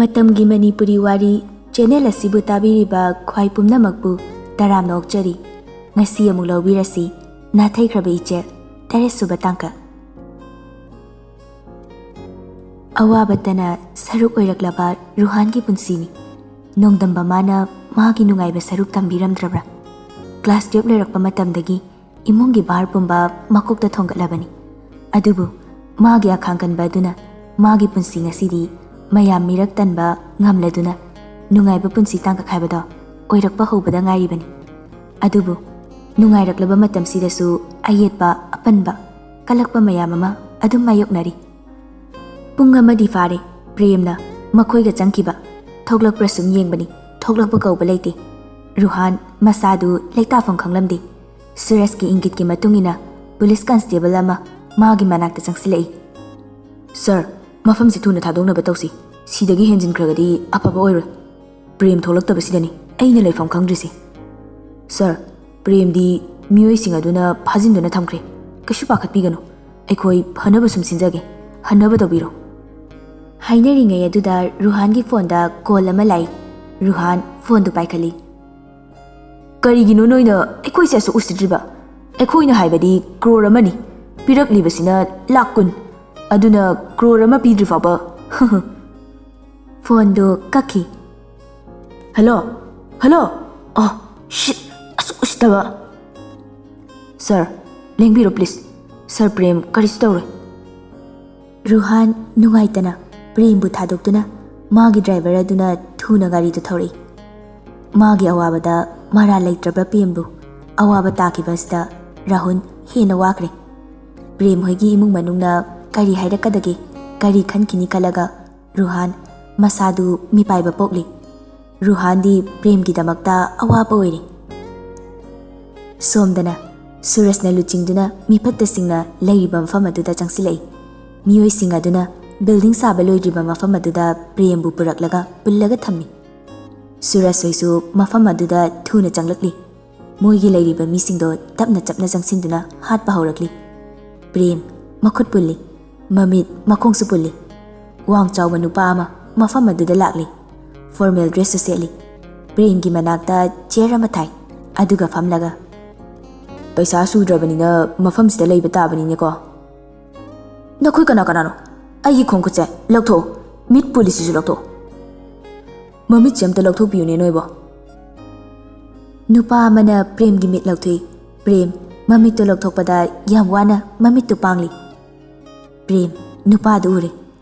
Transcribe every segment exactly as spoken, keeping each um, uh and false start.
ꯃꯇꯝꯒꯤ ꯃꯅꯤꯄꯨꯔꯤ ꯋꯥꯔꯤ ꯆꯦꯅꯦꯜ ꯑꯁꯤꯕꯨ ꯇꯥꯕꯤꯔꯤꯕ ꯈ꯭ꯋꯥꯏ ꯄꯨꯝꯅꯃꯛꯄꯨ ꯇꯔꯥꯝꯅ ꯑꯣꯛꯆꯔꯤ꯫ ꯉꯁꯤ ꯑꯃꯨꯛ ꯂꯧꯕꯤꯔꯁꯤ, ꯅꯥꯊꯩꯈ꯭ꯔꯕ ꯏꯆꯦꯜ, ꯇꯔꯦꯠ ꯁꯨꯕ ꯇꯥꯡꯀꯛ꯫ ꯑꯋꯥꯕꯇꯅ ꯁꯔꯨꯛ ꯑꯣꯏꯔꯛꯂꯕ ꯔꯨꯍꯥꯟꯒꯤ ꯄꯨꯟꯁꯤꯅꯤ꯫ ꯅꯣꯡꯗꯝꯕ ꯃꯥꯅ ꯃꯥꯒꯤ ꯅꯨꯡꯉꯥꯏꯕ ꯁꯔꯨꯛ ꯇꯝꯕꯤꯔꯝꯗ꯭ꯔꯕ꯭ꯔꯥ? ꯀ꯭ꯂꯥꯁ ꯇꯨꯌꯦꯜꯞ ꯂꯣꯏꯔꯛꯄ ꯃꯇꯝꯗꯒꯤ ꯏꯃꯨꯡꯒꯤ ꯚꯥꯔ ꯄꯨꯝꯕ ꯃꯀꯣꯛꯇ ꯊꯣꯡꯒꯠꯂꯕꯅꯤ꯫ ꯑꯗꯨꯕꯨ ꯃꯥꯒꯤ ꯑꯈꯥꯡ ꯀꯟꯕ ꯑꯗꯨꯅ ꯃꯥꯒꯤ ꯄꯨꯟꯁꯤ ꯉꯁꯤꯗꯤ ꯃꯌꯥꯝ ꯃꯤꯔꯛ ꯇꯟꯕ ꯉꯝꯂꯗꯨꯅ ꯅꯨꯡꯉꯥꯏꯕ ꯄꯨꯟꯁꯤ ꯇꯥꯡꯀꯛ ꯍꯥꯏꯕꯗꯣ ꯑꯣꯏꯔꯛꯄ ꯍꯧꯕꯗ ꯉꯥꯏꯔꯤꯕꯅꯤ꯫ ꯑꯗꯨꯕꯨ ꯅꯨꯡꯉꯥꯏꯔꯛꯂꯕ ꯃꯇꯝꯁꯤꯗꯁꯨ ꯑꯌꯦꯠꯄ, ꯑꯄꯟꯕ, ꯀꯜꯂꯛꯄ ꯃꯌꯥꯝ ꯑꯃ ꯑꯗꯨꯝ ꯃꯥꯌꯣꯛꯅꯔꯤ꯫ ꯄꯨꯡ ꯑꯃꯗꯤ ꯐꯥꯔꯦ ꯄ꯭ꯔꯦꯝꯅ ꯃꯈꯣꯏꯒ ꯆꯪꯈꯤꯕ꯫ ꯊꯣꯛꯂꯛꯄ꯭ꯔꯥ ꯁꯨꯝ ꯌꯦꯡꯕꯅꯤ, ꯊꯣꯛꯂꯛꯄ ꯀꯧꯕ ꯂꯩꯇꯦ꯫ ꯔꯨꯍꯥꯟ ꯃꯁꯥꯗꯨ ꯂꯩꯇꯥꯐꯝ ꯈꯪꯂꯝꯗꯦ꯫ ꯁꯨꯔꯖꯀꯤ ꯏꯪꯒꯤꯠꯀꯤ ꯃꯇꯨꯡ ꯏꯟꯅ ꯄꯨꯂꯤꯁ ꯀꯟꯁꯇꯦꯕꯜ ꯑꯃ ꯃꯥꯒꯤ ꯃꯅꯥꯛꯇ ꯆꯪꯁꯤꯜꯂꯛꯏ꯫ "ꯁꯔ, ꯃꯐꯝꯁꯤ ꯊꯨꯅ ꯊꯥꯗꯣꯛꯅꯕ ꯇꯧꯁꯤ꯫ ꯁꯤꯗꯒꯤ ꯍꯦꯟꯖꯤꯟꯈ꯭ꯔꯒꯗꯤ ꯑꯐꯕ ꯑꯣꯏꯔꯣꯏ꯫ ꯄ꯭ꯔꯦꯝ ꯊꯣꯛꯂꯛꯇꯕꯁꯤꯗꯅꯤ ꯑꯩꯅ ꯂꯩꯐꯝ ꯈꯪꯗ꯭ꯔꯤꯁꯦ꯫ ꯁꯔ, ꯄ꯭ꯔꯦꯝꯗꯤ ꯃꯤꯑꯣꯏꯁꯤꯡ ꯑꯗꯨꯅ ꯐꯥꯖꯤꯟꯗꯨꯅ ꯊꯝꯈ꯭ꯔꯦ꯫ ꯀꯩꯁꯨ ꯄꯥꯈꯠꯄꯤꯒꯅꯨ꯫ ꯑꯩꯈꯣꯏ ꯐꯅꯕ ꯁꯨꯝ ꯁꯤꯟꯖꯒꯦ꯫ ꯍꯟꯅꯕ ꯇꯧꯕꯤꯔꯣ꯫" ꯍꯥꯏꯅꯔꯤꯉꯩ ꯑꯗꯨꯗ ꯔꯨꯍꯥꯟꯒꯤ ꯐꯣꯟꯗ ꯀꯣꯜ ꯑꯃ ꯂꯥꯛꯏ꯫ ꯔꯨꯍꯥꯟ ꯐꯣꯟꯗꯨ ꯄꯥꯏꯈꯠꯂꯤ꯫ "ꯀꯔꯤꯒꯤꯅꯣ ꯅꯣꯏꯅ ꯑꯩꯈꯣꯏꯁꯦ ꯑꯁꯨꯛ ꯎꯁꯤꯠꯇ꯭ꯔꯤꯕ? ꯑꯩꯈꯣꯏꯅ ꯍꯥꯏꯕꯗꯤ ꯀ꯭ꯔꯣꯔ ꯑꯃꯅꯤ, ꯄꯤꯔꯛꯂꯤꯕꯁꯤꯅ ꯂꯥꯛ ꯀꯨꯟ꯫ ꯑꯗꯨꯅ ꯀ꯭ꯔꯣꯔ ꯑꯃ ꯄꯤꯗ꯭ꯔꯤ ꯐꯥꯎꯕ꯫" ꯐꯣꯟꯗꯨ ꯀꯛꯈꯤ꯫ "Hello, hello. ꯑꯣ, ꯁꯤꯠ, ꯑꯁꯨꯛ ꯎꯁꯤꯠꯇꯕ꯫ ꯁꯔ, ꯂꯦꯡꯕꯤꯔꯣ ꯄ꯭ꯂꯤꯖ꯫ ꯁꯔ ꯄ꯭ꯔꯦꯝ ꯀꯔꯤꯁꯨ ꯇꯧꯔꯣꯏ꯫" ꯔꯨꯍꯥꯟ ꯅꯨꯡꯉꯥꯏꯇꯅ ꯄ꯭ꯔꯦꯝꯕꯨ ꯊꯥꯗꯣꯛꯇꯨꯅ ꯃꯥꯒꯤ ꯗ꯭ꯔꯥꯏꯚꯔ ꯑꯗꯨꯅ ꯊꯨꯅ ꯒꯥꯔꯤꯗꯨ ꯊꯧꯔꯛꯏ꯫ ꯃꯥꯒꯤ ꯑꯋꯥꯕꯗ ꯃꯔꯥꯜ ꯂꯩꯇ꯭ꯔꯕ ꯄ꯭ꯔꯦꯝꯕꯨ ꯑꯋꯥꯕ ꯇꯥꯈꯤꯕ ꯑꯁꯤꯗ ꯔꯥꯍꯨꯜ ꯍꯦꯟꯅ ꯋꯥꯈ꯭ꯔꯦ꯫ ꯄ꯭ꯔꯦꯝ ꯍꯣꯏꯒꯤ ꯏꯃꯨꯡ ꯃꯅꯨꯡꯅ ꯀꯔꯤ ꯍꯥꯏꯔꯛꯀꯗꯒꯦ, ꯀꯔꯤ ꯈꯟꯈꯤꯅꯤ ꯈꯜꯂꯒ ꯔꯨꯍꯥꯟ ꯃꯁꯥꯗꯨ ꯃꯤꯄꯥꯏꯕ ꯄꯣꯛꯂꯤ꯫ ꯔꯨꯍꯥꯟꯗꯤ ꯄ꯭ꯔꯦꯝꯒꯤꯗꯃꯛꯇ ꯑꯋꯥꯕ ꯑꯣꯏꯔꯤ꯫ ꯁꯣꯝꯗꯅ ꯁꯨꯔꯖꯅ ꯂꯨꯆꯤꯡꯗꯨꯅ ꯃꯤꯐꯠꯇꯁꯤꯡꯅ ꯂꯩꯔꯤꯕ ꯃꯐꯝ ꯑꯗꯨꯗ ꯆꯪꯁꯤꯜꯂꯛꯏ꯫ ꯃꯤꯑꯣꯏꯁꯤꯡ ꯑꯗꯨꯅ ꯕꯤꯜꯗꯤꯡ ꯁꯥꯕ ꯂꯣꯏꯗ꯭ꯔꯤꯕ ꯃꯐꯝ ꯑꯗꯨꯗ ꯄ꯭ꯔꯦꯝꯕꯨ ꯄꯨꯔꯛꯂꯒ ꯄꯨꯜꯂꯒ ꯊꯝꯃꯤ꯫ ꯁꯨꯔꯖ ꯍꯣꯏꯁꯨ ꯃꯐꯝ ꯑꯗꯨꯗ ꯊꯨꯅ ꯆꯪꯂꯛꯂꯤ꯫ ꯃꯣꯏꯒꯤ ꯂꯩꯔꯤꯕ ꯃꯤꯁꯤꯡꯗꯣ ꯇꯞꯅ ꯆꯞꯅ ꯆꯪꯁꯤꯟꯗꯨꯅ ꯍꯥꯠꯄ ꯍꯧꯔꯛꯂꯤ꯫ ꯄ꯭ꯔꯦꯝ ꯃꯈꯨꯠ ꯄꯨꯜꯂꯤ, ꯃꯃꯤꯠ ꯃꯈꯣꯡꯁꯨ ꯄꯨꯜꯂꯤ꯫ ꯋꯥꯡ ꯆꯥꯎꯕ ꯅꯨꯄꯥ ꯑꯃ ꯃꯐꯝ ꯑꯗꯨꯗ ꯂꯥꯛꯂꯤ꯫ ꯐꯣꯔꯃꯦꯜ ꯗ꯭ꯔꯦꯁꯁꯨ ꯁꯦꯠꯂꯤ꯫ ꯄ꯭ꯔꯦꯝꯒꯤ ꯃꯅꯥꯛꯇ ꯆꯤꯌꯔ ꯑꯃ ꯊꯥꯏ, ꯑꯗꯨꯒ ꯐꯝꯂꯒ, "ꯄꯩꯁꯥ ꯁꯨꯗ꯭ꯔꯕꯅꯤꯅ ꯃꯐꯝꯁꯤꯗ ꯂꯩꯕ ꯇꯥꯕꯅꯤꯅꯦꯀꯣ꯫ ꯅꯈꯣꯏ ꯀꯅꯥ ꯀꯅꯥꯅꯣ? ꯑꯩꯒꯤ ꯈꯣꯡꯈꯨꯠꯁꯦ ꯂꯧꯊꯣꯛꯑꯣ꯫ ꯃꯤꯠ ꯄꯨꯜꯂꯤꯁꯤꯁꯨ ꯂꯧꯊꯣꯛꯑꯣ꯫ ꯃꯃꯤꯠꯁꯦ ꯑꯝꯇ ꯂꯧꯊꯣꯛꯄꯤꯌꯨꯅꯦ ꯅꯣꯏꯕꯣ꯫" ꯅꯨꯄꯥ ꯑꯃꯅ ꯄ꯭ꯔꯦꯝꯒꯤ ꯃꯤꯠ ꯂꯧꯊꯣꯛꯏ꯫ ꯄ꯭ꯔꯦꯝ ꯃꯃꯤꯠꯇꯨ ꯂꯧꯊꯣꯛꯄꯗ ꯌꯥꯝ ꯋꯥꯅ ꯃꯃꯤꯠꯇꯨ ꯄꯥꯡꯂꯤ꯫ ꯄ꯭ꯔꯦꯝ ꯅꯨꯄꯥꯗꯨ ꯎꯔꯦ꯫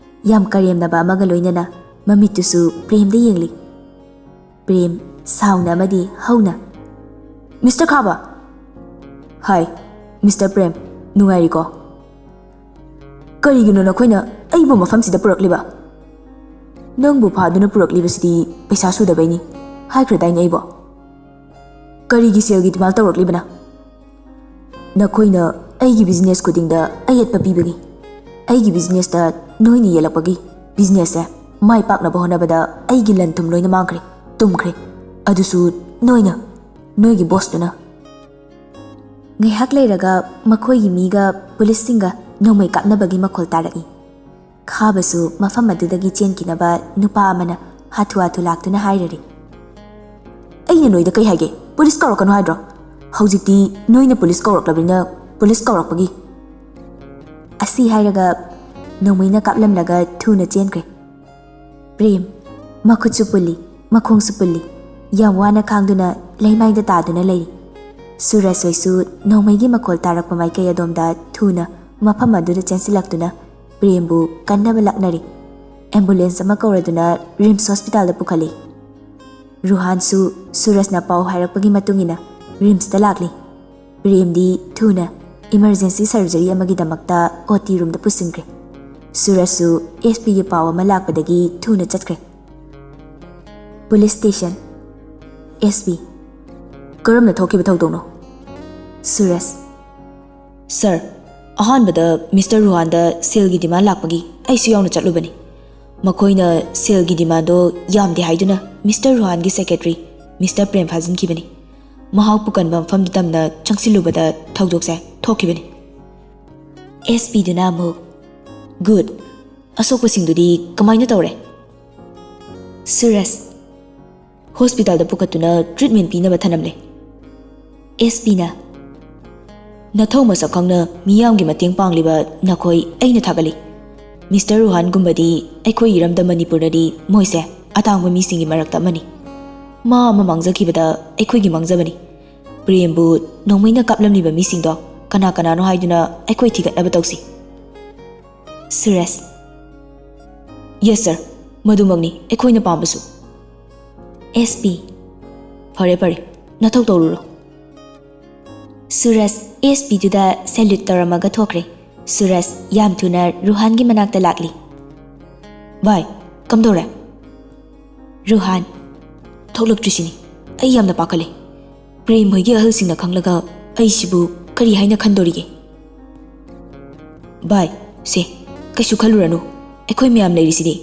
ꯌꯥꯝ ꯀꯔꯦꯝꯅꯕ ꯑꯃꯒ ꯂꯣꯏꯅꯅ ꯃꯃꯤꯠꯇꯨꯁꯨ ꯄ꯭ꯔꯦꯝꯗ ꯌꯦꯡꯂꯤ꯫ ꯄ꯭ꯔꯦꯝ ꯁꯥꯎꯅ ꯑꯃꯗꯤ ꯍꯧꯅ, "ꯃꯤꯁꯇꯔ ꯈꯥꯕ!" "ꯍꯥꯏ, ꯃꯤꯁꯇꯔ ꯄ꯭ꯔꯦꯝ, ꯅꯨꯡꯉꯥꯏꯔꯤꯀꯣ?" "ꯀꯔꯤꯒꯤꯅꯣ ꯅꯈꯣꯏꯅ ꯑꯩꯕꯨ ꯃꯐꯝꯁꯤꯗ ꯄꯨꯔꯛꯂꯤꯕ?" "ꯅꯪꯕꯨ ꯐꯥꯗꯨꯅ ꯄꯨꯔꯛꯂꯤꯕꯁꯤꯗꯤ ꯄꯩꯁꯥ ꯁꯨꯗꯕꯩꯅꯤ ꯍꯥꯏꯈ꯭ꯔꯗꯥꯏꯅꯦ ꯑꯩꯕꯣ?" "ꯀꯔꯤꯒꯤ ꯁꯦꯜꯒꯤ ꯗꯤꯃꯥꯟ ꯇꯧꯔꯛꯂꯤꯕꯅ?" "ꯅꯈꯣꯏꯅ ꯑꯩꯒꯤ ꯕꯤꯖꯤꯅꯦꯁ ꯈꯨꯗꯤꯡꯗ ꯑꯌꯦꯠꯄ ꯄꯤꯕꯒꯤ, ꯑꯩꯒꯤ ꯕꯤꯖꯤꯅꯦꯁꯇ ꯅꯣꯏꯅ ꯌꯦꯜꯂꯛꯄꯒꯤ ꯕꯤꯖꯤꯅꯦꯁꯁꯦ ꯃꯥꯏ ꯄꯥꯛꯅꯕ ꯍꯣꯠꯅꯕꯗ ꯑꯩꯒꯤ ꯂꯟ ꯊꯨꯝ ꯂꯣꯏꯅ ꯃꯥꯡꯈ꯭ꯔꯦ, ꯇꯨꯝꯈ꯭ꯔꯦ꯫ ꯑꯗꯨꯁꯨ ꯅꯣꯏꯅ, ꯅꯣꯏꯒꯤ ꯕꯣꯁꯇꯨꯅ꯫" ꯉꯥꯏꯍꯥꯛ ꯂꯩꯔꯒ ꯃꯈꯣꯏꯒꯤ ꯃꯤꯒ ꯄꯨꯂꯤꯁꯁꯤꯡꯒ ꯅꯣꯡꯃꯩ ꯀꯥꯞꯅꯕꯒꯤ ꯃꯈꯣꯜ ꯇꯥꯔꯛꯏ꯫ ꯈꯥꯕꯁꯨ ꯃꯐꯝ ꯑꯗꯨꯗꯒꯤ ꯆꯦꯟꯈꯤꯅꯕ ꯅꯨꯄꯥ ꯑꯃꯅ ꯍꯥꯊꯨ ꯍꯥꯊꯨ ꯂꯥꯛꯇꯨꯅ ꯍꯥꯏꯔꯔꯤ꯫ "ꯑꯩꯅ ꯅꯣꯏꯗ ꯀꯩ ꯍꯥꯏꯒꯦ? ꯄꯨꯂꯤꯁ ꯀꯧꯔꯛꯀꯅꯨ ꯍꯥꯏꯗ꯭ꯔꯣ? ꯍꯧꯖꯤꯛꯇꯤ ꯅꯣꯏꯅ ꯄꯨꯂꯤꯁ ꯀꯧꯔꯛꯂꯕꯅꯤꯅ ꯄꯨꯂꯤꯁ ꯀꯧꯔꯛꯄꯒꯤ꯫" ꯑꯁꯤ ꯍꯥꯏꯔꯒ ꯅꯣꯡꯃꯩꯅ ꯀꯥꯞꯂꯝꯂꯒ ꯊꯨꯅ ꯆꯦꯟꯈ꯭ꯔꯦ꯫ ꯄ꯭ꯔꯦꯝ ꯃꯈꯨꯠꯁꯨ ꯄꯨꯜꯂꯤ, ꯃꯈꯣꯡꯁꯨ ꯄꯨꯜꯂꯤ꯫ ꯌꯥꯝ ꯋꯥꯅ ꯈꯥꯡꯗꯨꯅ ꯂꯩꯃꯥꯏꯗ ꯇꯥꯗꯨꯅ ꯂꯩꯔꯤ꯫ ꯁꯨꯔꯖ ꯍꯣꯏꯁꯨ ꯅꯣꯡꯃꯩꯒꯤ ꯃꯈꯣꯜ ꯇꯥꯔꯛꯄ ꯃꯥꯏꯀꯩ ꯑꯗꯣꯝꯗ ꯊꯨꯅ ꯃꯐꯝ ꯑꯗꯨꯗ ꯆꯦꯟꯁꯤꯜꯂꯛꯇꯨꯅ ꯄ꯭ꯔꯦꯝꯕꯨ ꯀꯟꯅꯕ ꯂꯥꯛꯅꯔꯤ꯫ ꯑꯦꯝꯕꯨꯂꯦꯟꯁ ꯑꯃ ꯀꯧꯔꯗꯨꯅ ꯔꯤꯝꯁ ꯍꯣꯁꯄꯤꯇꯥꯜꯗ ꯄꯨꯈꯠꯂꯤ꯫ ꯔꯨꯍꯥꯟꯁꯨ ꯁꯨꯔꯖꯅ ꯄꯥꯎ ꯍꯥꯏꯔꯛꯄꯒꯤ ꯃꯇꯨꯡ ꯏꯟꯅ ꯔꯤꯝꯁꯇ ꯂꯥꯛꯂꯤ꯫ ꯄ꯭ꯔꯦꯝꯗꯤ ꯊꯨꯅ ꯏꯃꯔꯖꯦꯟꯁꯤ ꯁꯔꯖꯔꯤ ꯑꯃꯒꯤꯗꯃꯛꯇ ꯑꯣ ꯇꯤ ꯔꯨꯝꯗ ꯄꯨꯁꯤꯟꯈ꯭ꯔꯦ꯫ ꯁꯨꯔꯖꯁꯨ ꯑꯦꯁ ꯄꯤꯒꯤ ꯄꯥꯎ ꯑꯃ ꯂꯥꯛꯄꯗꯒꯤ ꯊꯨꯅ ꯆꯠꯈ꯭ꯔꯦ꯫ Police station. S P. "ꯀꯔꯝꯅ ꯊꯣꯛꯈꯤꯕ ꯊꯧꯗꯣꯛꯅꯣ?" ꯁꯨꯔꯖ꯫ "ꯁꯥꯔ, ꯑꯍꯥꯟꯕꯗ ꯃꯤꯁꯇꯔ ꯔꯨꯍꯥꯟꯗ ꯁꯦꯜꯒꯤ ꯗꯤꯃꯥꯟ ꯂꯥꯛꯄꯒꯤ ꯑꯩꯁꯨ ꯌꯥꯎꯅ ꯆꯠꯂꯨꯕꯅꯤ꯫ ꯃꯈꯣꯏꯅ ꯁꯦꯜꯒꯤ ꯗꯤꯃꯥꯟꯗꯣ ꯌꯥꯝꯗꯦ ꯍꯥꯏꯗꯨꯅ ꯃꯤꯁꯇꯔ ꯔꯨꯍꯥꯟꯒꯤ ꯁꯦꯀ꯭ꯔꯦꯇꯔꯤ ꯃꯤꯁꯇꯔ ꯄ꯭ꯔꯦꯝ ꯐꯥꯖꯤꯟꯈꯤꯕꯅꯤ꯫ ꯃꯍꯥꯛꯄꯨ ꯀꯟꯕ ꯃꯐꯝꯗ ꯇꯝꯅ ꯆꯪꯁꯤꯜꯂꯨꯕꯗ ꯊꯧꯗꯣꯛꯁꯦ ꯊꯣꯛꯈꯤꯕꯅꯤ꯫" ꯑꯦꯁ ꯄꯤꯗꯨꯅ ꯑꯃꯨꯛ, "ꯒꯨꯗ꯫ ꯑꯁꯣꯛꯄꯁꯤꯡꯗꯨꯗꯤ ꯀꯃꯥꯏꯅ ꯇꯧꯔꯦ?" ꯁꯨꯔꯦꯁ, ꯍꯣꯁꯄꯤꯇꯥꯜꯗ ꯄꯨꯈꯠꯇꯨꯅ ꯇ꯭ꯔꯤꯠꯃꯦꯟ ꯄꯤꯅꯕ ꯊꯅꯝꯂꯦ꯫ ꯑꯦꯁ ꯄꯤꯅ, "ꯅꯊꯧ ꯃꯁꯛ ꯈꯪꯅ ꯃꯤꯌꯥꯝꯒꯤ ꯃꯇꯦꯡ ꯄꯥꯡꯂꯤꯕ ꯅꯈꯣꯏ ꯑꯩꯅ ꯊꯥꯒꯠꯂꯤ꯫ ꯃꯤꯁꯇꯔ ꯔꯨꯍꯥꯟꯒꯨꯝꯕꯗꯤ ꯑꯩꯈꯣꯏ ꯏꯔꯝꯗꯝ ꯃꯅꯤꯄꯨꯔꯗꯗꯤ ꯃꯣꯏꯁꯦ ꯑꯇꯥꯡꯕ ꯃꯤꯁꯤꯡꯒꯤ ꯃꯔꯛꯇ ꯑꯃꯅꯤ꯫ ꯃꯥ ꯑꯃ ꯃꯥꯡꯖꯈꯤꯕꯗ ꯑꯩꯈꯣꯏꯒꯤ ꯃꯥꯡꯖꯕꯅꯤ꯫ ꯄ꯭ꯔꯦꯝꯕꯨ ꯅꯣꯡꯃꯩꯅ ꯀꯥꯞꯂꯝꯂꯤꯕ ꯃꯤꯁꯤꯡꯗꯣ ꯀꯅꯥ ꯀꯅꯥꯅꯣ ꯍꯥꯏꯗꯨꯅ ꯑꯩꯈꯣꯏ ꯊꯤꯒꯠꯅꯕ ꯇꯧꯁꯤ꯫" ꯁꯨꯔꯦꯁ, "ꯌꯦꯁ ꯁꯔ, ꯃꯗꯨꯃꯛꯅꯤ ꯑꯩꯈꯣꯏꯅ ꯄꯥꯝꯕꯁꯨ꯫" ꯑꯦꯁ ꯄꯤ, "ꯐꯔꯦ ꯐꯔꯦ, ꯅꯊꯧ ꯇꯧꯔꯨꯔꯣ꯫" ꯁꯨꯔꯦꯁ ꯑꯦꯁ ꯄꯤꯗꯨꯗ ꯁꯦꯂ꯭ꯌꯨꯠ ꯇꯧꯔꯝꯃꯒ ꯊꯣꯛꯈ꯭ꯔꯦ꯫ ꯁꯨꯔꯦꯁ ꯌꯥꯝ ꯊꯨꯅ ꯔꯨꯍꯥꯟꯒꯤ ꯃꯅꯥꯛꯇ ꯂꯥꯛꯂꯤ꯫ "ꯚꯥꯏ, ꯀꯝꯗꯧꯔꯦ?" ꯔꯨꯍꯥꯟ, "ꯊꯣꯛꯂꯛꯇ꯭ꯔꯤꯁꯤꯅꯤ꯫ ꯑꯩ ꯌꯥꯝꯅ ꯄꯥꯈꯠꯂꯦ꯫ ꯄ꯭ꯔꯦꯝ ꯍꯣꯏꯒꯤ ꯑꯍꯜꯁꯤꯡꯅ ꯈꯪꯂꯒ ꯑꯩꯁꯤꯕꯨ ꯀꯔꯤ ꯍꯥꯏꯅ ꯈꯟꯗꯣꯔꯤꯒꯦ?" "ꯚꯥꯏ, ꯁꯦ, ꯀꯩꯁꯨ ꯈꯜꯂꯨꯔꯅꯨ꯫ ꯑꯩꯈꯣꯏ ꯃꯌꯥꯝ ꯂꯩꯔꯤꯁꯤꯗꯤ꯫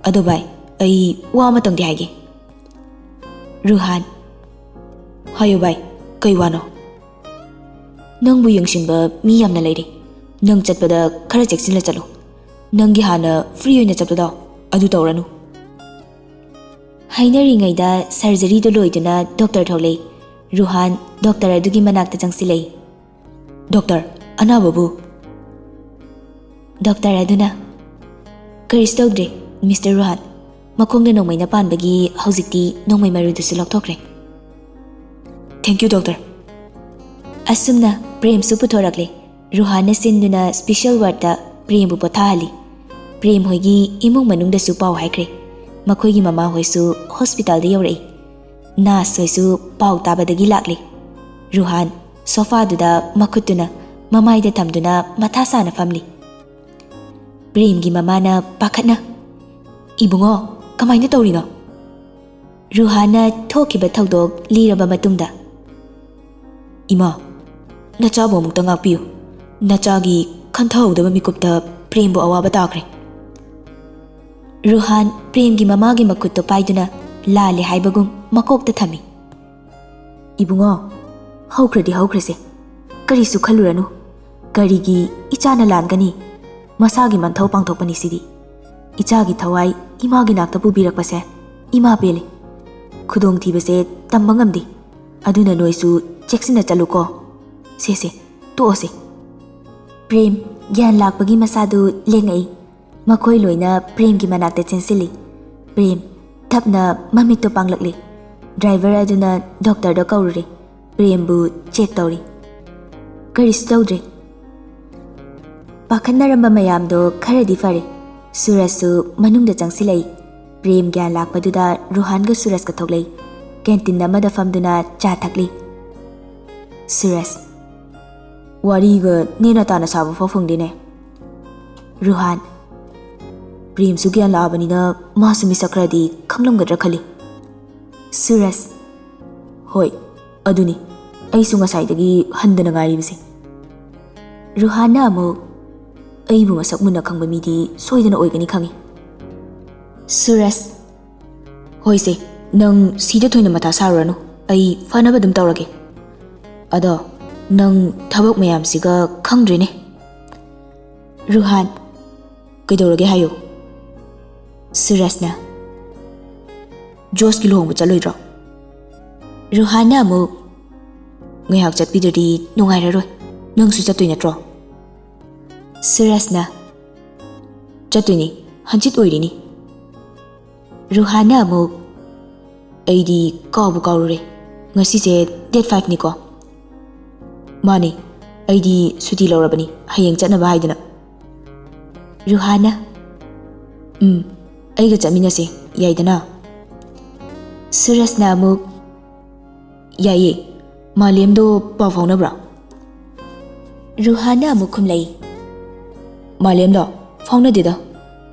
ꯑꯗꯣ ꯚꯥꯏ, ꯑꯩ ꯋꯥ ꯑꯃꯇꯪꯗꯤ ꯍꯥꯏꯒꯦ꯫" ꯔꯨꯍꯥꯟ, "ꯍꯥꯏꯌꯨ ꯚꯥꯏ, ꯀꯩ ꯋꯥꯅꯣ?" "ꯅꯪꯕꯨ ꯌꯦꯡꯁꯤꯟꯕ ꯃꯤ ꯌꯥꯝꯅ ꯂꯩꯔꯤ꯫ ꯅꯪ ꯆꯠꯄꯗ ꯈꯔ ꯆꯦꯛꯁꯤꯜꯂ ꯆꯠꯂꯨ꯫ ꯅꯪꯒꯤ ꯍꯥꯟꯅ ꯐ꯭ꯔꯤ ꯑꯣꯏꯅ ꯆꯠꯄꯗꯣ ꯑꯗꯨ ꯇꯧꯔꯅꯨ꯫" ꯍꯥꯏꯅꯔꯤꯉꯩꯗ ꯁꯔꯖꯔꯤꯗꯨ ꯂꯣꯏꯗꯨꯅ ꯗꯣꯛꯇꯔ ꯊꯣꯛꯂꯛꯏ꯫ ꯔꯨꯍꯥꯟ ꯗꯣꯛꯇꯔ ꯑꯗꯨꯒꯤ ꯃꯅꯥꯛꯇ ꯆꯪꯁꯤꯜꯂꯛꯏ꯫ "ꯗꯣꯛꯇꯔ, ꯑꯅꯥꯕꯕꯨ?" ꯗꯣꯛꯇꯔ ꯑꯗꯨꯅ, "ꯀꯔꯤꯁꯨ ꯇꯧꯗ꯭ꯔꯦ, ꯃꯤꯁꯇꯔ ꯔꯨꯍꯥꯟ꯫ ꯃꯈꯣꯡꯗ ꯅꯣꯡꯃꯩꯅ ꯄꯥꯟꯕꯒꯤ ꯍꯧꯖꯤꯛꯇꯤ ꯅꯣꯡꯃꯩ ꯃꯔꯨꯗꯨꯁꯨ ꯂꯧꯊꯣꯛꯈ꯭ꯔꯦ꯫" "Thank you doctor." ꯑꯁꯨꯝꯅ ꯄ꯭ꯔꯦꯝꯁꯨ ꯄꯨꯊꯣꯔꯛꯂꯦ꯫ ꯔꯨꯍꯥꯟꯅ ꯁꯤꯟꯗꯨꯅ ꯁ꯭ꯄꯤꯁꯦꯜ ꯋꯥꯔꯗꯇ ꯄ꯭ꯔꯦꯝꯕꯨ ꯄꯣꯊꯥꯍꯜꯂꯤ꯫ ꯄ꯭ꯔꯦꯝ ꯍꯣꯏꯒꯤ ꯏꯃꯨꯡ ꯃꯅꯨꯡꯗꯁꯨ ꯄꯥꯎ ꯍꯥꯏꯈ꯭ꯔꯦ꯫ ꯃꯈꯣꯏꯒꯤ ꯃꯃꯥ ꯍꯣꯏꯁꯨ ꯍꯣꯁꯄꯤꯇꯥꯜꯗ ꯌꯧꯔꯛꯏ꯫ ꯅꯔꯁ ꯍꯣꯏꯁꯨ ꯄꯥꯎ ꯇꯥꯕꯗꯒꯤ ꯂꯥꯛꯂꯤ꯫ ꯔꯨꯍꯥꯟ ꯁꯣꯐꯥꯗꯨꯗ ꯃꯈꯨꯠꯇꯨꯅ ꯃꯃꯥꯏꯗ ꯊꯝꯗꯨꯅ ꯃꯊꯥ ꯁꯥꯅ ꯐꯝꯂꯤ꯫ ꯄ꯭ꯔꯦꯝꯒꯤ ꯃꯃꯥꯅ ꯄꯥꯈꯠꯅ, "ꯏꯕꯨꯡꯉꯣ, ꯀꯃꯥꯏꯅ ꯇꯧꯔꯤꯅꯣ?" ꯔꯨꯍꯥꯟꯅ ꯊꯣꯛꯈꯤꯕ ꯊꯧꯗꯣꯛ ꯂꯤꯔꯕ ꯃꯇꯨꯡꯗ, "ꯏꯃꯥ, ꯅꯆꯥꯕꯨ ꯑꯃꯨꯛꯇ ꯉꯥꯛꯄꯤꯌꯨ꯫ ꯅꯆꯥꯒꯤ ꯈꯟꯊꯍꯧꯗꯕ ꯃꯤꯀꯨꯞꯇ ꯄ꯭ꯔꯦꯝꯕꯨ ꯑꯋꯥꯕ ꯇꯥꯈ꯭ꯔꯦ꯫" ꯔꯨꯍꯥꯟ ꯄ꯭ꯔꯦꯝꯒꯤ ꯃꯃꯥꯒꯤ ꯃꯈꯨꯠꯇꯨ ꯄꯥꯏꯗꯨꯅ ꯂꯥꯜꯂꯦ ꯍꯥꯏꯕꯒꯨꯝ ꯃꯀꯣꯛꯇ ꯊꯝꯃꯤ꯫ "ꯏꯕꯨꯡꯉꯣ, ꯍꯧꯈ꯭ꯔꯗꯤ ꯍꯧꯈ꯭ꯔꯁꯦ꯫ ꯀꯔꯤꯁꯨ ꯈꯜꯂꯨꯔꯅꯨ꯫ ꯀꯔꯤꯒꯤ ꯏꯆꯥꯅ ꯂꯥꯟꯒꯅꯤ? ꯃꯁꯥꯒꯤ ꯃꯊꯧ ꯄꯥꯡꯊꯣꯛꯄꯅꯤ ꯁꯤꯗꯤ꯫ ꯏꯆꯥꯒꯤ ꯊꯋꯥꯏ ꯏꯃꯥꯒꯤ ꯅꯥꯛꯇ ꯄꯨꯕꯤꯔꯛꯄꯁꯦ ꯏꯃꯥ ꯄꯦꯜꯂꯤ꯫ ꯈꯨꯗꯣꯡꯊꯤꯕꯁꯦ ꯇꯝꯕ ꯉꯝꯗꯦ꯫ ꯑꯗꯨꯅ ꯅꯣꯏꯁꯨ ꯆꯦꯛꯁꯤꯟꯅ ꯆꯠꯂꯨꯀꯣ꯫ ꯁꯦ ꯁꯦ, ꯇꯣꯛꯑꯁꯦ꯫ ꯄ꯭ꯔꯦꯝ ꯒ꯭ꯌꯥꯟ ꯂꯥꯛꯄꯒꯤ ꯃꯁꯥꯗꯨ ꯂꯦꯡꯉꯛꯏ꯫ ꯃꯈꯣꯏ ꯂꯣꯏꯅ ꯄ꯭ꯔꯦꯝꯒꯤ ꯃꯅꯥꯛꯇ ꯆꯦꯟꯁꯤꯜꯂꯤ꯫ ꯄ꯭ꯔꯦꯝ ꯇꯞꯅ ꯃꯃꯤꯠꯇꯨ ꯄꯥꯡꯂꯛꯂꯤ꯫ ꯗ꯭ꯔꯥꯏꯚꯔ ꯑꯗꯨꯅ ꯗꯣꯛꯇꯔꯗ ꯀꯧꯔꯨꯔꯦ꯫ ꯄ꯭ꯔꯦꯝꯕꯨ ꯆꯦꯛ ꯇꯧꯔꯤ꯫ ꯀꯔꯤꯁꯨ ꯇꯧꯗ꯭ꯔꯦ꯫ ꯄꯥꯈꯠꯅꯔꯝꯕ ꯃꯌꯥꯝꯗꯣ ꯈꯔꯗꯤ ꯐꯔꯦ꯫ ꯁꯨꯔꯖꯁꯨ ꯃꯅꯨꯡꯗ ꯆꯪꯁꯤꯜꯂꯛꯏ꯫ ꯄ꯭ꯔꯦꯝ ꯒ꯭ꯌꯥꯟ ꯂꯥꯛꯄꯗꯨꯗ ꯔꯨꯍꯥꯟꯒ ꯁꯨꯔꯖꯀ ꯊꯣꯛꯂꯛꯏ꯫ ꯀꯦꯟꯇꯤꯟ ꯑꯃꯗ ꯐꯝꯗꯨꯅ ꯆꯥ ꯊꯛꯂꯤ꯫ ꯁꯨꯔꯖ, ꯋꯥꯔꯤꯒ ꯅꯦꯅ ꯇꯥꯅ ꯁꯥꯕ ꯐꯥꯎ ꯐꯪꯗꯦꯅꯦ꯫ ꯔꯨꯍꯥꯟ, ꯄ꯭ꯔꯦꯝꯁꯨ ꯒ꯭ꯌꯥꯟ ꯂꯥꯛꯑꯕꯅꯤꯅ ꯃꯥꯁꯨ ꯃꯤꯁꯛ ꯈꯔꯗꯤ ꯈꯪꯂꯝꯒꯗ꯭ꯔꯥ ꯈꯜꯂꯤ꯫ ꯁꯨꯔꯖ, ꯍꯣꯏ, ꯑꯗꯨꯅꯤ ꯑꯩꯁꯨ ꯉꯁꯥꯏꯗꯒꯤ ꯍꯟꯗꯅ ꯉꯥꯏꯔꯤꯕꯁꯦ꯫ ꯔꯨꯍꯥꯟꯅ ꯑꯃꯨꯛ, ꯑꯩꯕꯨ ꯃꯁꯛ ꯃꯨꯟꯅ ꯈꯪꯕ ꯃꯤꯗꯤ ꯁꯣꯏꯗꯅ ꯑꯣꯏꯒꯅꯤ ꯈꯪꯏ꯫ ꯁꯨꯔꯖ, ꯍꯣꯏꯁꯦ, ꯅꯪ ꯁꯤꯗ ꯊꯣꯏꯅ ꯃꯊꯥ ꯁꯥꯔꯨꯔꯅꯨ, ꯑꯩ ꯐꯅꯕ ꯑꯗꯨꯝ ꯇꯧꯔꯒꯦ꯫ ꯑꯗꯣ ꯅꯪ ꯊꯕꯛ ꯃꯌꯥꯝꯁꯤꯒ ꯈꯪꯗ꯭ꯔꯦꯅꯦ꯫ ꯔꯨꯍꯥꯟ, ꯀꯩꯗꯧꯔꯒꯦ ꯍꯥꯏꯌꯨ꯫ ꯁꯨꯔꯖꯅ, ꯖꯣꯁꯀꯤ ꯂꯨꯍꯣꯡꯕ ꯆꯠꯂꯣꯏꯗ꯭ꯔꯣ? ꯔꯨꯍꯥꯟꯅ ꯑꯃꯨꯛ, ꯉꯥꯏꯍꯥꯛ ꯆꯠꯄꯤꯗ꯭ꯔꯗꯤ ꯅꯨꯡꯉꯥꯏꯔꯔꯣꯏ, ꯅꯪꯁꯨ ꯆꯠꯇꯣꯏ ꯅꯠꯇ꯭ꯔꯣ? ꯁꯨꯔꯖꯅ, ꯆꯠꯇꯣꯏꯅꯤ, ꯍꯟꯆꯤꯠ ꯑꯣꯏꯔꯤꯅꯤ꯫ ꯔꯨꯍꯥꯟꯅ ꯑꯃꯨꯛ, ꯑꯩꯗꯤ ꯀꯥꯎꯕꯨ ꯀꯥꯎꯔꯨꯔꯦ, ꯉꯁꯤꯁꯦ ꯗꯦꯠ ꯐꯥꯏꯚꯅꯤꯀꯣ? ꯃꯥꯅꯦ, ꯑꯩꯗꯤ ꯁꯨꯇꯤ ꯂꯧꯔꯕꯅꯤ ꯍꯌꯦꯡ ꯆꯠꯅꯕ ꯍꯥꯏꯗꯨꯅ꯫ ꯔꯨꯍꯥꯟꯅ, ꯎꯝ, ꯑꯩꯒ ꯆꯠꯃꯤꯟꯅꯁꯦ, ꯌꯥꯏꯗꯅ? ꯁꯨꯔꯖꯅ ꯑꯃꯨꯛ, ꯌꯥꯏꯌꯦ, ꯃꯥꯂꯦꯝꯗꯣ ꯄꯥꯎ ꯐꯥꯎꯅꯕ꯭ꯔꯥ? ꯔꯨꯍꯥꯟꯅ ꯑꯃꯨꯛ ꯈꯨꯝꯂꯛꯏ, ꯃꯥꯂꯦꯝꯗꯣ ꯐꯥꯎꯅꯗꯦꯗ,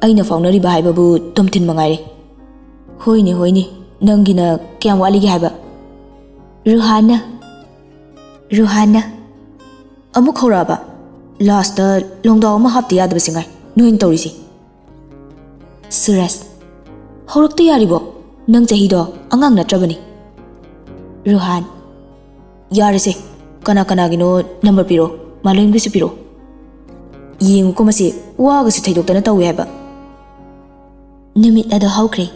ꯑꯩꯅ ꯐꯥꯎꯅꯔꯤꯕ ꯍꯥꯏꯕꯕꯨ ꯇꯣꯝꯊꯤꯟ ꯃꯉꯥꯏꯔꯦ꯫ ꯍꯣꯏꯅꯦ ꯍꯣꯏꯅꯦ, ꯅꯪꯒꯤꯅ ꯀꯌꯥꯝ ꯋꯥꯠꯂꯤꯒꯦ ꯍꯥꯏꯕ? ꯔꯨꯍꯥꯟꯅ, ꯔꯨꯍꯥꯟꯅ, ꯑꯃꯨꯛ ꯍꯧꯔꯛꯑꯕ? ꯂꯥꯁꯇ ꯂꯣꯡꯗꯥꯎ ꯑꯃ ꯍꯥꯞꯇ ꯌꯥꯗꯕꯁꯤ ꯉꯥꯏ ꯅꯣꯏꯅ ꯇꯧꯔꯤꯁꯤ꯫ ꯁꯨꯔꯖ, ꯍꯧꯔꯛꯇ ꯌꯥꯔꯤꯕꯣ? ꯅꯪ ꯆꯍꯤꯗꯣ ꯑꯉꯥꯡ ꯅꯠꯇ꯭ꯔꯕꯅꯤ꯫ ꯔꯨꯍꯥꯟ, ꯌꯥꯔꯦꯁꯦ, ꯀꯅꯥ ꯀꯅꯥꯒꯤꯅꯣ ꯅꯝꯕꯔ ꯄꯤꯔꯛꯑꯣ, ꯃꯥꯂꯦꯝꯒꯤꯁꯨ ꯄꯤꯔꯛꯑꯣ꯫ ꯌꯦꯡꯉꯨꯀꯣ ꯃꯁꯤ, ꯋꯥꯒꯁꯨ ꯊꯩꯗꯣꯛꯇꯅ ꯇꯧꯏ ꯍꯥꯏꯕ꯫ ꯅꯨꯃꯤꯠ ꯑꯗꯨ ꯍꯧꯈ꯭ꯔꯦ꯫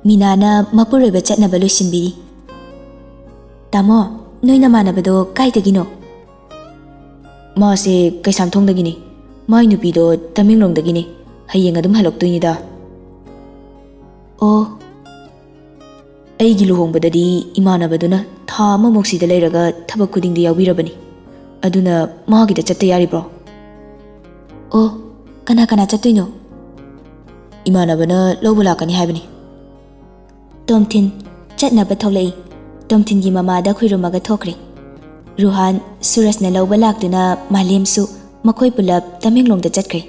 ꯃꯤꯅꯥꯅ ꯃꯄꯨꯔꯣꯏꯕ ꯆꯠꯅꯕ ꯂꯣꯏꯁꯤꯟꯕꯤꯔꯤ꯫ "ꯇꯥꯃꯣ, ꯅꯣꯏ ꯅꯃꯥꯟꯅꯕꯗꯣ ꯀꯥꯏꯗꯒꯤꯅꯣ?" "ꯃꯥꯁꯦ ꯀꯩꯁꯥꯝꯊꯣꯡꯗꯒꯤꯅꯤ꯫ ꯃꯥꯏ ꯅꯨꯄꯤꯗꯣ ꯇꯃꯦꯡꯂꯣꯡꯗꯒꯤꯅꯤ꯫ ꯍꯌꯦꯡ ꯑꯗꯨꯝ ꯍꯜꯂꯛꯇꯣꯏꯅꯤꯗ꯫" "ꯑꯣ꯫" "ꯑꯩꯒꯤ ꯂꯨꯍꯣꯡꯕꯗꯗꯤ ꯏꯃꯥꯟꯅꯕꯗꯨꯅ ꯊꯥ ꯑꯃꯃꯨꯛ ꯁꯤꯗ ꯂꯩꯔꯒ ꯊꯕꯛ ꯈꯨꯗꯤꯡꯗꯤ ꯌꯥꯎꯕꯤꯔꯕꯅꯤ꯫ ꯑꯗꯨꯅ ꯃꯥꯒꯤꯗ ꯆꯠꯇ ꯌꯥꯔꯤꯕ꯭ꯔꯣ?" "ꯑꯣ, ꯀꯅꯥ ꯀꯅꯥ ꯆꯠꯇꯣꯏꯅꯣ?" "ꯏꯃꯥꯟꯅꯕꯅ ꯂꯧꯕ ꯂꯥꯛꯀꯅꯤ ꯍꯥꯏꯕꯅꯤ꯫" ꯇꯣꯝꯊꯤꯟ ꯆꯠꯅꯕ ꯊꯣꯛꯂꯛꯏ꯫ ꯇꯣꯝꯊꯤꯟꯒꯤ ꯃꯃꯥꯗ ꯈꯨꯔꯨꯝꯃꯒ ꯊꯣꯛꯈ꯭ꯔꯦ꯫ ꯔꯨꯍꯥꯟ, ꯁꯨꯔꯖꯅ ꯂꯧꯕ ꯂꯥꯛꯇꯨꯅ ꯃꯥꯂꯦꯝꯁꯨ ꯃꯈꯣꯏ ꯄꯨꯂꯞ ꯇꯃꯦꯡꯂꯣꯡꯗ ꯆꯠꯈ꯭ꯔꯦ꯫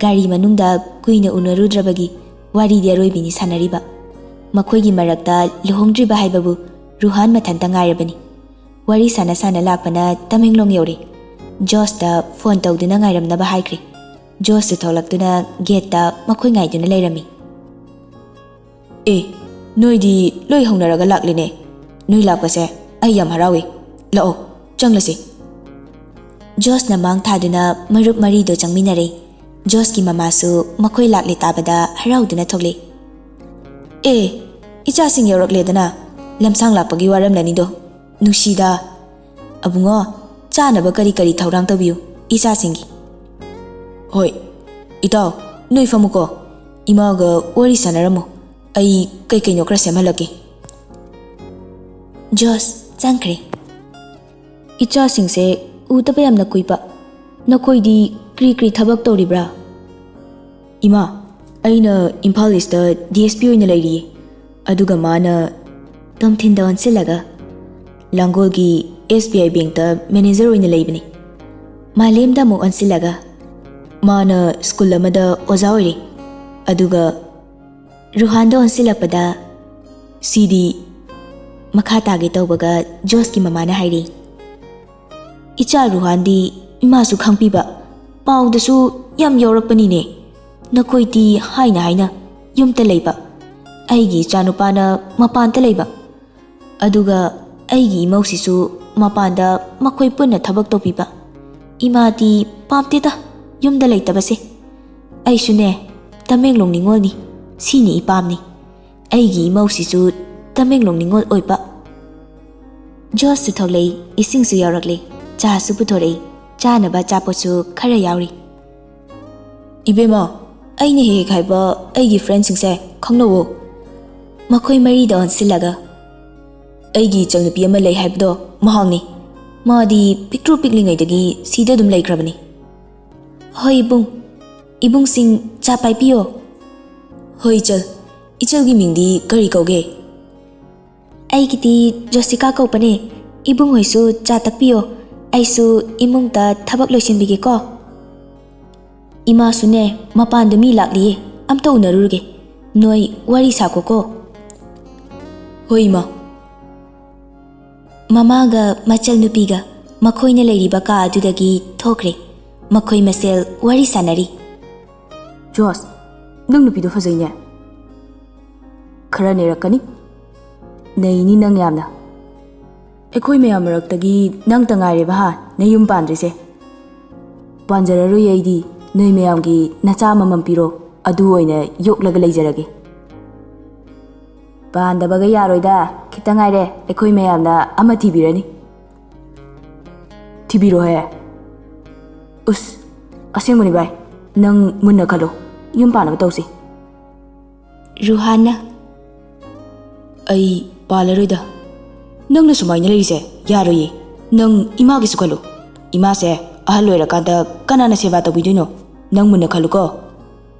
ꯒꯥꯔꯤ ꯃꯅꯨꯡꯗ ꯀꯨꯏꯅ ꯎꯅꯔꯨꯗ꯭ꯔꯕꯒꯤ ꯋꯥꯔꯤꯗꯤ ꯑꯔꯣꯏꯕꯤꯅꯤ ꯁꯥꯟꯅꯔꯤꯕ꯫ ꯃꯈꯣꯏꯒꯤ ꯃꯔꯛꯇ ꯂꯨꯍꯣꯡꯗ꯭ꯔꯤꯕ ꯍꯥꯏꯕꯕꯨ ꯔꯨꯍꯥꯟ ꯃꯊꯟꯇ ꯉꯥꯏꯔꯕꯅꯤ꯫ ꯋꯥꯔꯤ ꯁꯥꯟꯅ ꯁꯥꯟꯅ ꯂꯥꯛꯄꯅ ꯇꯃꯦꯡꯂꯣꯡ ꯌꯧꯔꯦ꯫ ꯖꯣꯁꯇ ꯐꯣꯟ ꯇꯧꯗꯨꯅ ꯉꯥꯏꯔꯝꯅꯕ ꯍꯥꯏꯈ꯭ꯔꯦ꯫ ꯖꯣꯁꯁꯨ ꯊꯣꯛꯂꯛꯇꯨꯅ ꯒꯦꯠꯇ ꯃꯈꯣꯏ ꯉꯥꯏꯗꯨꯅ ꯂꯩꯔꯝꯃꯤ꯫ "ꯑꯦ, ꯅꯣꯏꯗꯤ ꯂꯣꯏ ꯍꯧꯅꯔꯒ ꯂꯥꯛꯂꯤꯅꯦ꯫ ꯅꯣꯏ ꯂꯥꯛꯄꯁꯦ ꯑꯩ ꯌꯥꯝ ꯍꯔꯥꯎꯏ꯫ ꯂꯥꯛꯑꯣ, ꯆꯪꯂꯁꯤ꯫" ꯖꯣꯁꯅ ꯃꯥꯡ ꯊꯥꯗꯨꯅ ꯃꯔꯨꯞ ꯃꯔꯤꯗꯣ ꯆꯪꯃꯤꯟꯅꯔꯦ꯫ ꯖꯣꯁꯀꯤ ꯃꯃꯥꯁꯨ ꯃꯈꯣꯏ ꯂꯥꯛꯂꯦ ꯇꯥꯕꯗ ꯍꯔꯥꯎꯗꯨꯅ ꯊꯣꯛꯂꯦ꯫ "ꯑꯦ, ꯏꯆꯥꯁꯤꯡ ꯌꯧꯔꯛꯂꯦꯗꯅ, ꯂꯝꯁꯥꯡ ꯂꯥꯛꯄꯒꯤ ꯋꯥꯔꯝꯂꯅꯤꯗꯣ꯫ ꯅꯨꯡꯁꯤꯗ꯫ ꯑꯕꯨꯡꯉꯣ, ꯆꯥꯅꯕ ꯀꯔꯤ ꯀꯔꯤ ꯊꯧꯔꯥꯡ ꯇꯧꯕꯤꯌꯨ ꯏꯆꯥꯁꯤꯡꯒꯤ?" "ꯍꯣꯏ, ꯏꯇꯥꯎ, ꯅꯣꯏ ꯐꯝꯃꯨꯀꯣ꯫ ꯏꯃꯥꯒ ꯋꯥꯔꯤ ꯁꯥꯟꯅꯔꯝꯃꯣ꯫ ꯑꯩ ꯀꯩ ꯀꯩꯅꯣ ꯈꯔ ꯁꯦꯝꯍꯜꯂꯛꯀꯦ꯫" ꯖꯣꯁ ꯆꯪꯈ꯭ꯔꯦ꯫ "ꯏꯆꯥꯁꯤꯡꯁꯦ ꯎꯗꯕ ꯌꯥꯝꯅ ꯀꯨꯏꯕ꯫ ꯅꯈꯣꯏꯗꯤ ꯀ꯭ꯔꯤ ꯀ꯭ꯔꯤ ꯊꯕꯛ ꯇꯧꯔꯤꯕ꯭ꯔꯥ?" "ꯏꯃꯥ, ꯑꯩꯅ Imphal east D S P ꯑꯣꯏꯅ ꯂꯩꯔꯤꯌꯦ꯫ ꯑꯗꯨꯒ ꯃꯥꯅ" ꯇꯣꯝꯊꯤꯟꯗ ꯑꯣꯟꯁꯤꯜꯂꯒ, "ꯂꯥꯡꯒꯣꯜꯒꯤ ꯑꯦꯁ ꯕꯤ ꯑꯥꯏ ꯕꯦꯡꯛꯇ ꯃꯦꯅꯦꯖꯔ ꯑꯣꯏꯅ ꯂꯩꯕꯅꯤ꯫" ꯃꯥꯂꯦꯝꯗ ꯑꯃꯨꯛ ꯑꯣꯟꯁꯤꯜꯂꯒ, "ꯃꯥꯅ ꯁ꯭ꯀꯨꯜ ꯑꯃꯗ ꯑꯣꯖꯥ ꯑꯣꯏꯔꯤ꯫" ꯑꯗꯨꯒ ꯔꯨꯍꯥꯟꯗ ꯑꯣꯟꯁꯤꯜꯂꯛꯄꯗ, "ꯁꯤꯗꯤ?" ꯃꯈꯥ ꯇꯥꯒꯦ ꯇꯧꯕꯒ ꯖꯣꯁꯀꯤ ꯃꯃꯥꯅ ꯍꯥꯏꯔꯤ, "ꯏꯆꯥ ꯔꯨꯍꯥꯟꯗꯤ ꯏꯃꯥꯁꯨ ꯈꯪꯕꯤꯕ, ꯄꯥꯎꯗꯁꯨ ꯌꯥꯝ ꯌꯥꯎꯔꯛꯄꯅꯤꯅꯦ꯫ ꯅꯈꯣꯏꯗꯤ ꯍꯥꯏꯅ ꯍꯥꯏꯅ ꯌꯨꯝꯗ ꯂꯩꯕ, ꯑꯩꯒꯤ ꯏꯆꯥꯅꯨꯄꯥꯅ ꯃꯄꯥꯟꯗ ꯂꯩꯕ, ꯑꯗꯨꯒ ꯑꯩꯒꯤ ꯏꯃꯧꯁꯤꯁꯨ ꯃꯄꯥꯟꯗ ꯃꯈꯣꯏ ꯄꯨꯟꯅ ꯊꯕꯛ ꯇꯧꯕꯤꯕ꯫ ꯏꯃꯥꯗꯤ ꯄꯥꯝꯗꯦꯗ ꯌꯨꯝꯗ ꯂꯩꯇꯕꯁꯦ꯫ ꯑꯩꯁꯨꯅꯦ, ꯇꯃꯦꯡꯂꯣꯡ ꯅꯤꯉꯣꯜꯅꯤ, ꯁꯤꯅꯤ ꯏꯄꯥꯝꯅꯤ꯫ ꯑꯩꯒꯤ ꯏꯃꯧꯁꯤꯁꯨ ꯇꯃꯦꯡꯂꯣꯡ ꯅꯤꯉꯣꯜ ꯑꯣꯏꯕ꯫ ꯖꯣꯁꯁꯨ ꯊꯣꯛꯂꯛꯏ, ꯏꯁꯤꯡꯁꯨ ꯌꯥꯎꯔꯛꯂꯦ, ꯆꯥꯁꯨ ꯄꯨꯊꯣꯔꯛꯏ, ꯆꯥꯅꯕ ꯑꯆꯥꯄꯣꯠꯁꯨ ꯈꯔ ꯌꯥꯎꯔꯤ꯫ ꯏꯕꯦꯝꯃ, ꯑꯩꯅ ꯍꯦꯛ ꯍꯦꯛ ꯍꯥꯏꯕ ꯑꯩꯒꯤ ꯐ꯭ꯔꯦꯟꯁꯤꯡꯁꯦ ꯈꯪꯅꯧꯋꯣ꯫ ꯃꯈꯣꯏ ꯃꯔꯤꯗ ꯑꯣꯟꯁꯤꯜꯂꯒ, "ꯑꯩꯒꯤ ꯏꯆꯜꯅꯨꯄꯤ ꯑꯃ ꯂꯩ ꯍꯥꯏꯕꯗꯣ ꯃꯍꯥꯛꯅꯤ꯫ ꯃꯥꯗꯤ ꯄꯤꯛꯇ꯭ꯔꯨ ꯄꯤꯛꯂꯤꯉꯩꯗꯒꯤ ꯁꯤꯗ ꯑꯗꯨꯝ ꯂꯩꯈ꯭ꯔꯕꯅꯤ꯫" "ꯍꯣꯏ ꯏꯕꯨꯡ꯫ ꯏꯕꯨꯡꯁꯤꯡ, ꯆꯥ ꯄꯥꯏꯕꯤꯌꯣ꯫" "ꯍꯣꯏ ꯏꯆꯜ꯫ ꯏꯆꯜꯒꯤ ꯃꯤꯡꯗꯤ ꯀꯔꯤ ꯀꯧꯒꯦ?" "ꯑꯩꯒꯤꯗꯤ ꯖꯣꯁꯤꯀꯥ ꯀꯧꯕꯅꯦ꯫ ꯏꯕꯨꯡ ꯍꯣꯏꯁꯨ ꯆꯥ ꯇꯥꯛꯄꯤꯌꯣ꯫ ꯑꯩꯁꯨ ꯏꯃꯨꯡꯗ ꯊꯕꯛ ꯂꯣꯏꯁꯤꯟꯕꯤꯒꯦꯀꯣ꯫" "ꯏꯃꯥꯁꯨꯅꯦ, ꯃꯄꯥꯟꯗ ꯃꯤ ꯂꯥꯛꯂꯤꯌꯦ, ꯑꯝꯇ ꯎꯅꯔꯨꯔꯒꯦ꯫ ꯅꯣꯏ ꯋꯥꯔꯤ ꯁꯥꯈꯣꯀꯣ꯫" "ꯍꯣꯏ ꯏꯃꯥ꯫" ꯃꯃꯥꯒ ꯃꯆꯜ ꯅꯨꯄꯤꯒ ꯃꯈꯣꯏꯅ ꯂꯩꯔꯤꯕ ꯀꯥ ꯑꯗꯨꯗꯒꯤ ꯊꯣꯛꯈ꯭ꯔꯦ꯫ ꯃꯈꯣꯏ ꯃꯁꯦꯜ ꯋꯥꯔꯤ ꯁꯥꯟꯅꯔꯤ꯫ "ꯖꯣꯁ, ꯅꯪ ꯅꯨꯄꯤꯗꯣ ꯐꯖꯩꯅꯦ꯫" "ꯈꯔ ꯅꯩꯔꯛꯀꯅꯤ꯫" "ꯅꯩꯅꯤ ꯅꯪ ꯌꯥꯝꯅ꯫ ꯑꯩꯈꯣꯏ ꯃꯌꯥꯝ ꯃꯔꯛꯇꯒꯤ ꯅꯪꯇ ꯉꯥꯏꯔꯦꯕ ꯍꯥ ꯅꯌꯨꯝ ꯄꯥꯟꯗ꯭ꯔꯤꯁꯦ꯫ ꯄꯥꯟꯖꯔꯔꯣꯏ ꯑꯩꯗꯤ, ꯅꯣꯏ ꯃꯌꯥꯝꯒꯤ ꯅꯆꯥ ꯑꯃꯃꯝ ꯄꯤꯔꯣ, ꯑꯗꯨ ꯑꯣꯏꯅ ꯌꯣꯛꯂꯒ ꯂꯩꯖꯔꯒꯦ꯫" "ꯄꯥꯟꯗꯕꯒ ꯌꯥꯔꯣꯏꯗ, ꯈꯤꯇ ꯉꯥꯏꯔꯦ ꯑꯩꯈꯣꯏ ꯃꯌꯥꯝꯅ ꯑꯃ ꯊꯤꯕꯤꯔꯅꯤ꯫" "ꯊꯤꯕꯤꯔꯣꯍꯦ꯫" "ꯎꯁ, ꯑꯁꯦꯡꯕꯅꯤ ꯚꯥꯏ, ꯅꯪ ꯃꯨꯟꯅ ꯈꯜꯂꯣ, ꯌꯨꯝ ꯄꯥꯟꯅꯕ ꯇꯧꯁꯤ꯫" ꯔꯨꯍꯥꯟꯅ, "ꯑꯩ ꯄꯥꯜꯂꯔꯣꯏꯗ꯫ ꯅꯪꯅ ꯁꯨꯃꯥꯏꯅ ꯂꯩꯔꯤꯁꯦ ꯌꯥꯔꯣꯏꯌꯦ꯫ ꯅꯪ ꯏꯃꯥꯒꯤꯁꯨ ꯈꯜꯂꯨ꯫ ꯏꯃꯥꯁꯦ ꯑꯍꯜ ꯑꯣꯏꯔꯀꯥꯟꯗ ꯀꯅꯥꯅ ꯁꯦꯕꯥ ꯇꯧꯕꯤꯗꯣꯏꯅꯣ? ꯅꯪ ꯃꯨꯟꯅ ꯈꯜꯂꯨꯀꯣ꯫"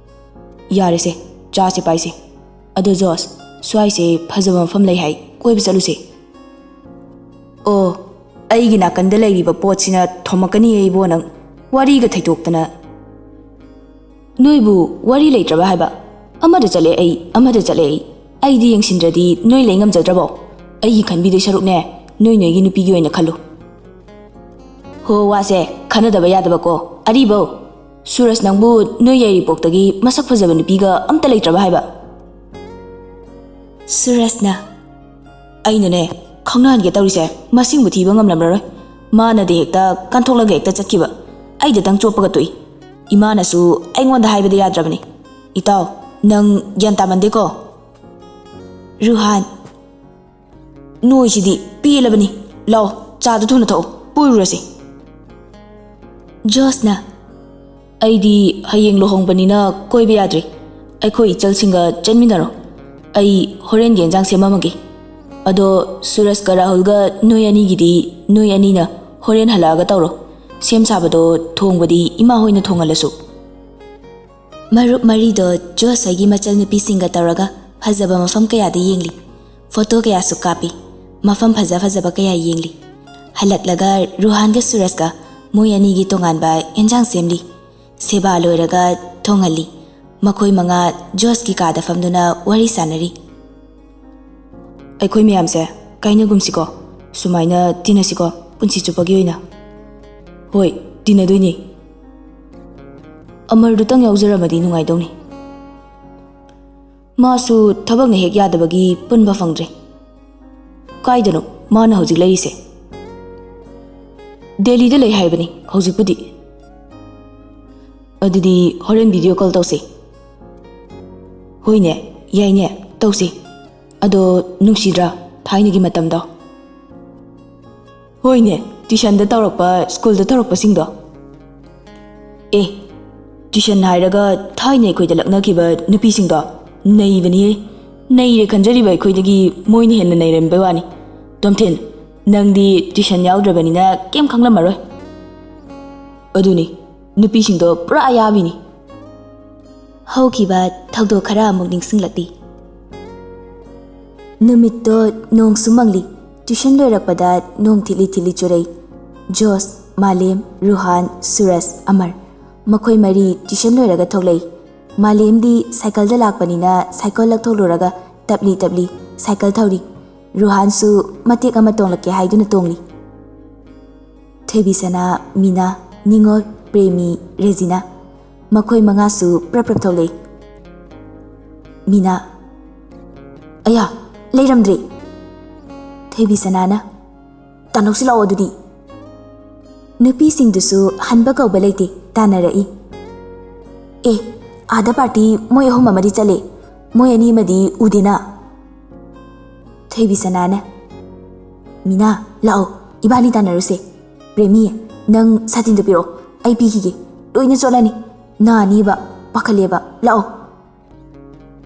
"ꯌꯥꯔꯦꯁꯦ, ꯆꯥꯁꯦ ꯄꯥꯏꯁꯦ꯫ ꯑꯗꯣ ꯖꯣꯁ, ꯁ꯭ꯋꯥꯏꯁꯦ ꯐꯖꯕ ꯃꯐꯝ ꯂꯩ ꯍꯥꯏ, ꯀꯣꯏꯕ ꯆꯠꯂꯨꯁꯦ꯫" "ꯑꯣ, ꯑꯩꯒꯤ ꯅꯥꯀꯟꯗ ꯂꯩꯔꯤꯕ ꯄꯣꯠꯁꯤꯅ ꯊꯣꯝꯃꯛꯀꯅꯤꯌꯦ ꯏꯕꯣ ꯅꯪ꯫ ꯋꯥꯔꯤꯒ ꯊꯩꯗꯣꯛꯇꯅ꯫ ꯅꯣꯏꯕꯨ ꯋꯥꯔꯤ ꯂꯩꯇ꯭ꯔꯕ ꯍꯥꯏꯕ? ꯑꯃꯗ ꯆꯠꯂꯦ ꯑꯩ, ꯑꯃꯗ ꯆꯠꯂꯦ ꯑꯩ꯫ ꯑꯩꯗꯤ ꯌꯦꯡꯁꯤꯟꯗ꯭ꯔꯗꯤ ꯅꯣꯏ ꯂꯩ ꯉꯝꯖꯗ꯭ꯔꯕꯣ? ꯑꯩꯒꯤ ꯈꯟꯕꯤꯗꯣꯏ ꯁꯔꯨꯛꯅꯦ, ꯅꯣꯏ ꯅꯣꯏꯒꯤ ꯅꯨꯄꯤꯒꯤ ꯑꯣꯏꯅ ꯈꯜꯂꯨ꯫" "ꯍꯣ, ꯋꯥꯁꯦ ꯈꯟꯅꯗꯕ ꯌꯥꯗꯕꯀꯣ꯫ ꯑꯔꯤꯕꯧ, ꯁꯨꯔꯖ ꯅꯪꯕꯨ ꯅꯣꯏ ꯌꯥꯏꯔꯤꯄꯣꯛꯇꯒꯤ ꯃꯁꯛ ꯐꯖꯕ ꯅꯨꯄꯤꯒ ꯑꯝꯇ ꯂꯩꯇ꯭ꯔꯕ ꯍꯥꯏꯕ?" ꯁꯨꯔꯖꯅ, "ꯑꯩꯅꯅꯦ, ꯈꯪꯅꯍꯟꯒꯦ ꯇꯧꯔꯤꯁꯦ ꯃꯁꯤꯡꯕꯨ ꯊꯤꯕ ꯉꯝꯂꯝꯂꯔꯣꯏ꯫ ꯃꯥꯅꯗꯤ ꯍꯦꯛꯇ ꯀꯟꯊꯣꯛꯂꯒ ꯍꯦꯛꯇ ꯆꯠꯈꯤꯕ꯫ ꯑꯩꯗꯇꯪ ꯆꯣꯞꯄꯒ ꯇꯣꯛꯏ꯫ ꯏꯃꯥꯅꯁꯨ ꯑꯩꯉꯣꯟꯗ ꯍꯥꯏꯕꯗ ꯌꯥꯗ꯭ꯔꯕꯅꯤ꯫ ꯏꯇꯥꯎ, ꯅꯪ ꯒ꯭ꯌꯥꯟ ꯇꯥꯃꯟꯗꯦꯀꯣ꯫ ꯔꯨꯍꯥꯟ, ꯅꯣꯏꯁꯤꯗꯤ ꯄꯦꯜꯂꯕꯅꯤ꯫ ꯂꯥꯛꯑꯣ, ꯆꯥꯗꯣ ꯊꯨꯅ ꯊꯛꯑꯣ, ꯀꯣꯏꯔꯨꯔꯁꯤ꯫ ꯖꯣꯁꯅ, ꯑꯩꯗꯤ ꯍꯌꯦꯡ ꯂꯨꯍꯣꯡꯕꯅꯤꯅ ꯀꯣꯏꯕ ꯌꯥꯗ꯭ꯔꯤ꯫ ꯑꯩꯈꯣꯏ ꯏꯆꯜꯁꯤꯡꯒ ꯆꯠꯃꯤꯟꯅꯔꯣ꯫ ꯑꯩ ꯍꯣꯔꯦꯟꯒꯤ ꯏꯟꯖꯥꯡ ꯁꯦꯝꯃꯝꯃꯒꯦ꯫ ꯑꯗꯣ ꯁꯨꯔꯖꯀ ꯔꯥꯍꯨꯜꯒ ꯅꯣꯏ ꯑꯅꯤꯒꯤꯗꯤ ꯅꯣꯏ ꯑꯅꯤꯅ ꯍꯣꯔꯦꯟ ꯍꯜꯂꯛꯑꯒ ꯇꯧꯔꯣ꯫ ꯁꯦꯝ ꯁꯥꯕꯗꯣ ꯊꯣꯡꯕꯗꯤ ꯏꯃꯥ ꯍꯣꯏꯅ ꯊꯣꯡꯍꯜꯂꯁꯨ꯫ ꯃꯔꯨꯞ ꯃꯔꯤꯗꯣ ꯖꯣꯁ ꯍꯣꯏꯒꯤ ꯃꯆꯜꯅꯨꯄꯤꯁꯤꯡꯒ ꯇꯧꯔꯒ ꯐꯖꯕ ꯃꯐꯝ ꯀꯌꯥꯗ ꯌꯦꯡꯂꯤ꯫ ꯐꯣꯇꯣ ꯀꯌꯥꯁꯨ ꯀꯥꯞꯄꯤ꯫ ꯃꯐꯝ ꯐꯖ ꯐꯖꯕ ꯀꯌꯥ ꯌꯦꯡꯂꯤ꯫ ꯍꯜꯂꯛꯂꯒ ꯔꯨꯍꯥꯟꯒ ꯁꯨꯔꯖꯀ ꯃꯣꯏ ꯑꯅꯤꯒꯤ ꯇꯣꯉꯥꯟꯕ ꯑꯦꯟꯖꯥꯡ ꯁꯦꯝꯂꯤ꯫ ꯁꯦꯕꯥ ꯂꯣꯏꯔꯒ ꯊꯣꯡꯍꯜꯂꯤ꯫ ꯃꯈꯣꯏ ꯃꯉꯥ ꯖꯣꯁꯀꯤ ꯀꯥꯗ ꯐꯝꯗꯨꯅ ꯋꯥꯔꯤ ꯁꯥꯟꯅꯔꯤ꯫ ꯑꯩꯈꯣꯏ ꯃꯌꯥꯝꯁꯦ ꯀꯥꯏꯅꯒꯨꯝꯁꯤꯀꯣ꯫ ꯁꯨꯃꯥꯏꯅ ꯇꯤꯟꯅꯁꯤꯀꯣ, ꯄꯨꯟꯁꯤ ꯆꯨꯞꯄꯒꯤ ꯑꯣꯏꯅ꯫ ꯍꯣꯏ, ꯇꯤꯟꯅꯗꯣꯏꯅꯤ꯫ ꯑꯃꯔꯗꯨꯇꯪ ꯌꯥꯎꯖꯔꯝꯃꯗꯤ ꯅꯨꯡꯉꯥꯏꯗꯧꯅꯤ꯫ ꯃꯥꯁꯨ ꯊꯕꯛꯅ ꯍꯦꯛ ꯌꯥꯗꯕꯒꯤ ꯄꯨꯟꯕ ꯐꯪꯗ꯭ꯔꯦ꯫ ꯀꯥꯏꯗꯅꯣ ꯃꯥꯅ ꯍꯧꯖꯤꯛ ꯂꯩꯔꯤꯁꯦ? ꯗꯦꯜꯂꯤꯗ ꯂꯩ ꯍꯥꯏꯕꯅꯤ ꯍꯧꯖꯤꯛꯄꯨꯗꯤ꯫ ꯑꯗꯨꯗꯤ ꯍꯣꯔꯦꯟ ꯚꯤꯗꯤꯑꯣ ꯀꯣꯜ ꯇꯧꯁꯤ꯫ ꯍꯣꯏꯅꯦ, ꯌꯥꯏꯅꯦ, ꯇꯧꯁꯤ꯫ ꯑꯗꯣ ꯅꯨꯡꯁꯤꯗ꯭ꯔꯥ ꯊꯥꯏꯅꯒꯤ ꯃꯇꯝꯗꯣ? ꯍꯣꯏꯅꯦ, ꯇ꯭ꯌꯨꯁꯟꯗ ꯇꯧꯔꯛꯄ, ꯁ꯭ꯀꯨꯜꯗ ꯇꯧꯔꯛꯄꯁꯤꯡꯗꯣ꯫ ꯑꯦ, ꯇ꯭ꯌꯨꯁꯟ ꯍꯥꯏꯔꯒ ꯊꯥꯏꯅ ꯑꯩꯈꯣꯏꯗ ꯂꯛꯅꯈꯤꯕ ꯅꯨꯄꯤꯁꯤꯡꯗꯣ ꯅꯩꯕꯅꯤꯍꯦ꯫ ꯅꯩꯔꯦ ꯈꯟꯖꯔꯤꯕ ꯑꯩꯈꯣꯏꯗꯒꯤ ꯃꯣꯏꯅ ꯍꯦꯟꯅ ꯅꯩꯔꯝꯕꯩ ꯋꯥꯅꯤ꯫ ꯇꯣꯝꯊꯤꯟ, ꯅꯪꯗꯤ ꯇ꯭ꯌꯨꯁꯟ ꯌꯥꯎꯗ꯭ꯔꯕꯅꯤꯅ ꯀꯩꯝ ꯈꯪꯂꯝꯃꯔꯣꯏ꯫ ꯑꯗꯨꯅꯤ, ꯅꯨꯄꯤꯁꯤꯡꯗꯣ ꯄꯨꯔꯥ ꯑꯌꯥꯕꯤꯅꯤ꯫ ꯍꯧꯈꯤꯕ ꯊꯧꯗꯣꯛ ꯈꯔ ꯑꯃꯨꯛ ꯅꯤꯡꯁꯤꯡꯂꯛꯂꯤ꯫ ꯅꯨꯃꯤꯠꯇꯣ ꯅꯣꯡꯁꯨ ꯃꯪꯂꯤ꯫ ꯇ꯭ꯌꯨꯁꯟ ꯂꯣꯏꯔꯛꯄꯗ ꯅꯣꯡ ꯊꯤꯠꯂꯤ ꯊꯤꯠꯂꯤ ꯆꯨꯔꯩ꯫ ꯖꯣꯁ, ꯃꯥꯂꯦꯝ, ꯔꯨꯍꯥꯟ, ꯁꯨꯔꯖ, ꯑꯃꯔ, ꯃꯈꯣꯏ ꯃꯔꯤ ꯇ꯭ꯌꯨꯁꯟ ꯂꯣꯏꯔꯒ ꯊꯣꯛꯂꯛꯏ꯫ ꯃꯥꯂꯦꯝꯗꯤ ꯁꯥꯏꯀꯜꯗ ꯂꯥꯛꯄꯅꯤꯅ ꯁꯥꯏꯀꯜ ꯂꯧꯊꯣꯛꯂꯨꯔꯒ ꯇꯞꯂꯤ ꯇꯞꯂꯤ ꯁꯥꯏꯀꯜ ꯊꯧꯔꯤ꯫ ꯔꯨꯍꯥꯟꯁꯨ ꯃꯇꯦꯛ ꯑꯃ ꯇꯣꯡꯂꯛꯀꯦ ꯍꯥꯏꯗꯨꯅ ꯇꯣꯡꯂꯤ꯫ ꯊꯣꯏꯕꯤꯁꯅꯥ, ꯃꯤꯅꯥ, ꯅꯤꯉꯣꯜ, ꯄ꯭ꯔꯦꯃꯤ, ꯔꯦꯖꯤꯅꯥ, ꯃꯈꯣꯏ ꯃꯉꯥꯁꯨ ꯄ꯭ꯔꯞ ꯄ꯭ꯔꯞ ꯊꯣꯛꯂꯛꯏ꯫ ꯃꯤꯅꯥ, ꯑꯌꯥ, ꯂꯩꯔꯝꯗ꯭ꯔꯦ꯫ ꯊꯣꯏꯕꯤꯁꯅꯥꯅ, ꯇꯥꯟꯅꯧꯁꯤ ꯂꯥꯛꯑꯣ ꯑꯗꯨꯗꯤ꯫ ꯅꯨꯄꯤꯁꯤꯡꯗꯨꯁꯨ ꯍꯟꯕ ꯀꯧꯕ ꯂꯩꯇꯦ, ꯇꯥꯟꯅꯔꯛꯏ꯫ ꯑꯦ, ꯑꯥꯗ ꯄꯥꯔꯇꯤ ꯃꯣꯏ ꯑꯍꯨꯝ ꯑꯃꯗꯤ ꯆꯠꯂꯦ, ꯃꯣꯏ ꯑꯅꯤ ꯑꯃꯗꯤ ꯎꯗꯦꯅ꯫ ꯊꯣꯏꯕꯤꯁꯅꯥꯅ, "ꯃꯤꯅꯥ, ꯂꯥꯛꯑꯣ, ꯏꯕꯥꯅꯤ ꯇꯥꯟꯅꯔꯨꯁꯦ꯫ ꯄ꯭ꯔꯦꯃꯤ, ꯅꯪ ꯁꯥꯇꯤꯟꯗꯨ ꯄꯤꯔꯛꯑꯣ, ꯑꯩ ꯄꯤꯈꯤꯒꯦ꯫ ꯂꯣꯏꯅ ꯆꯣꯠꯂꯅꯤ꯫ ꯅꯥꯅꯤꯕ, ꯄꯥꯈꯠꯂꯦꯕ꯫ ꯂꯥꯛꯑꯣ꯫"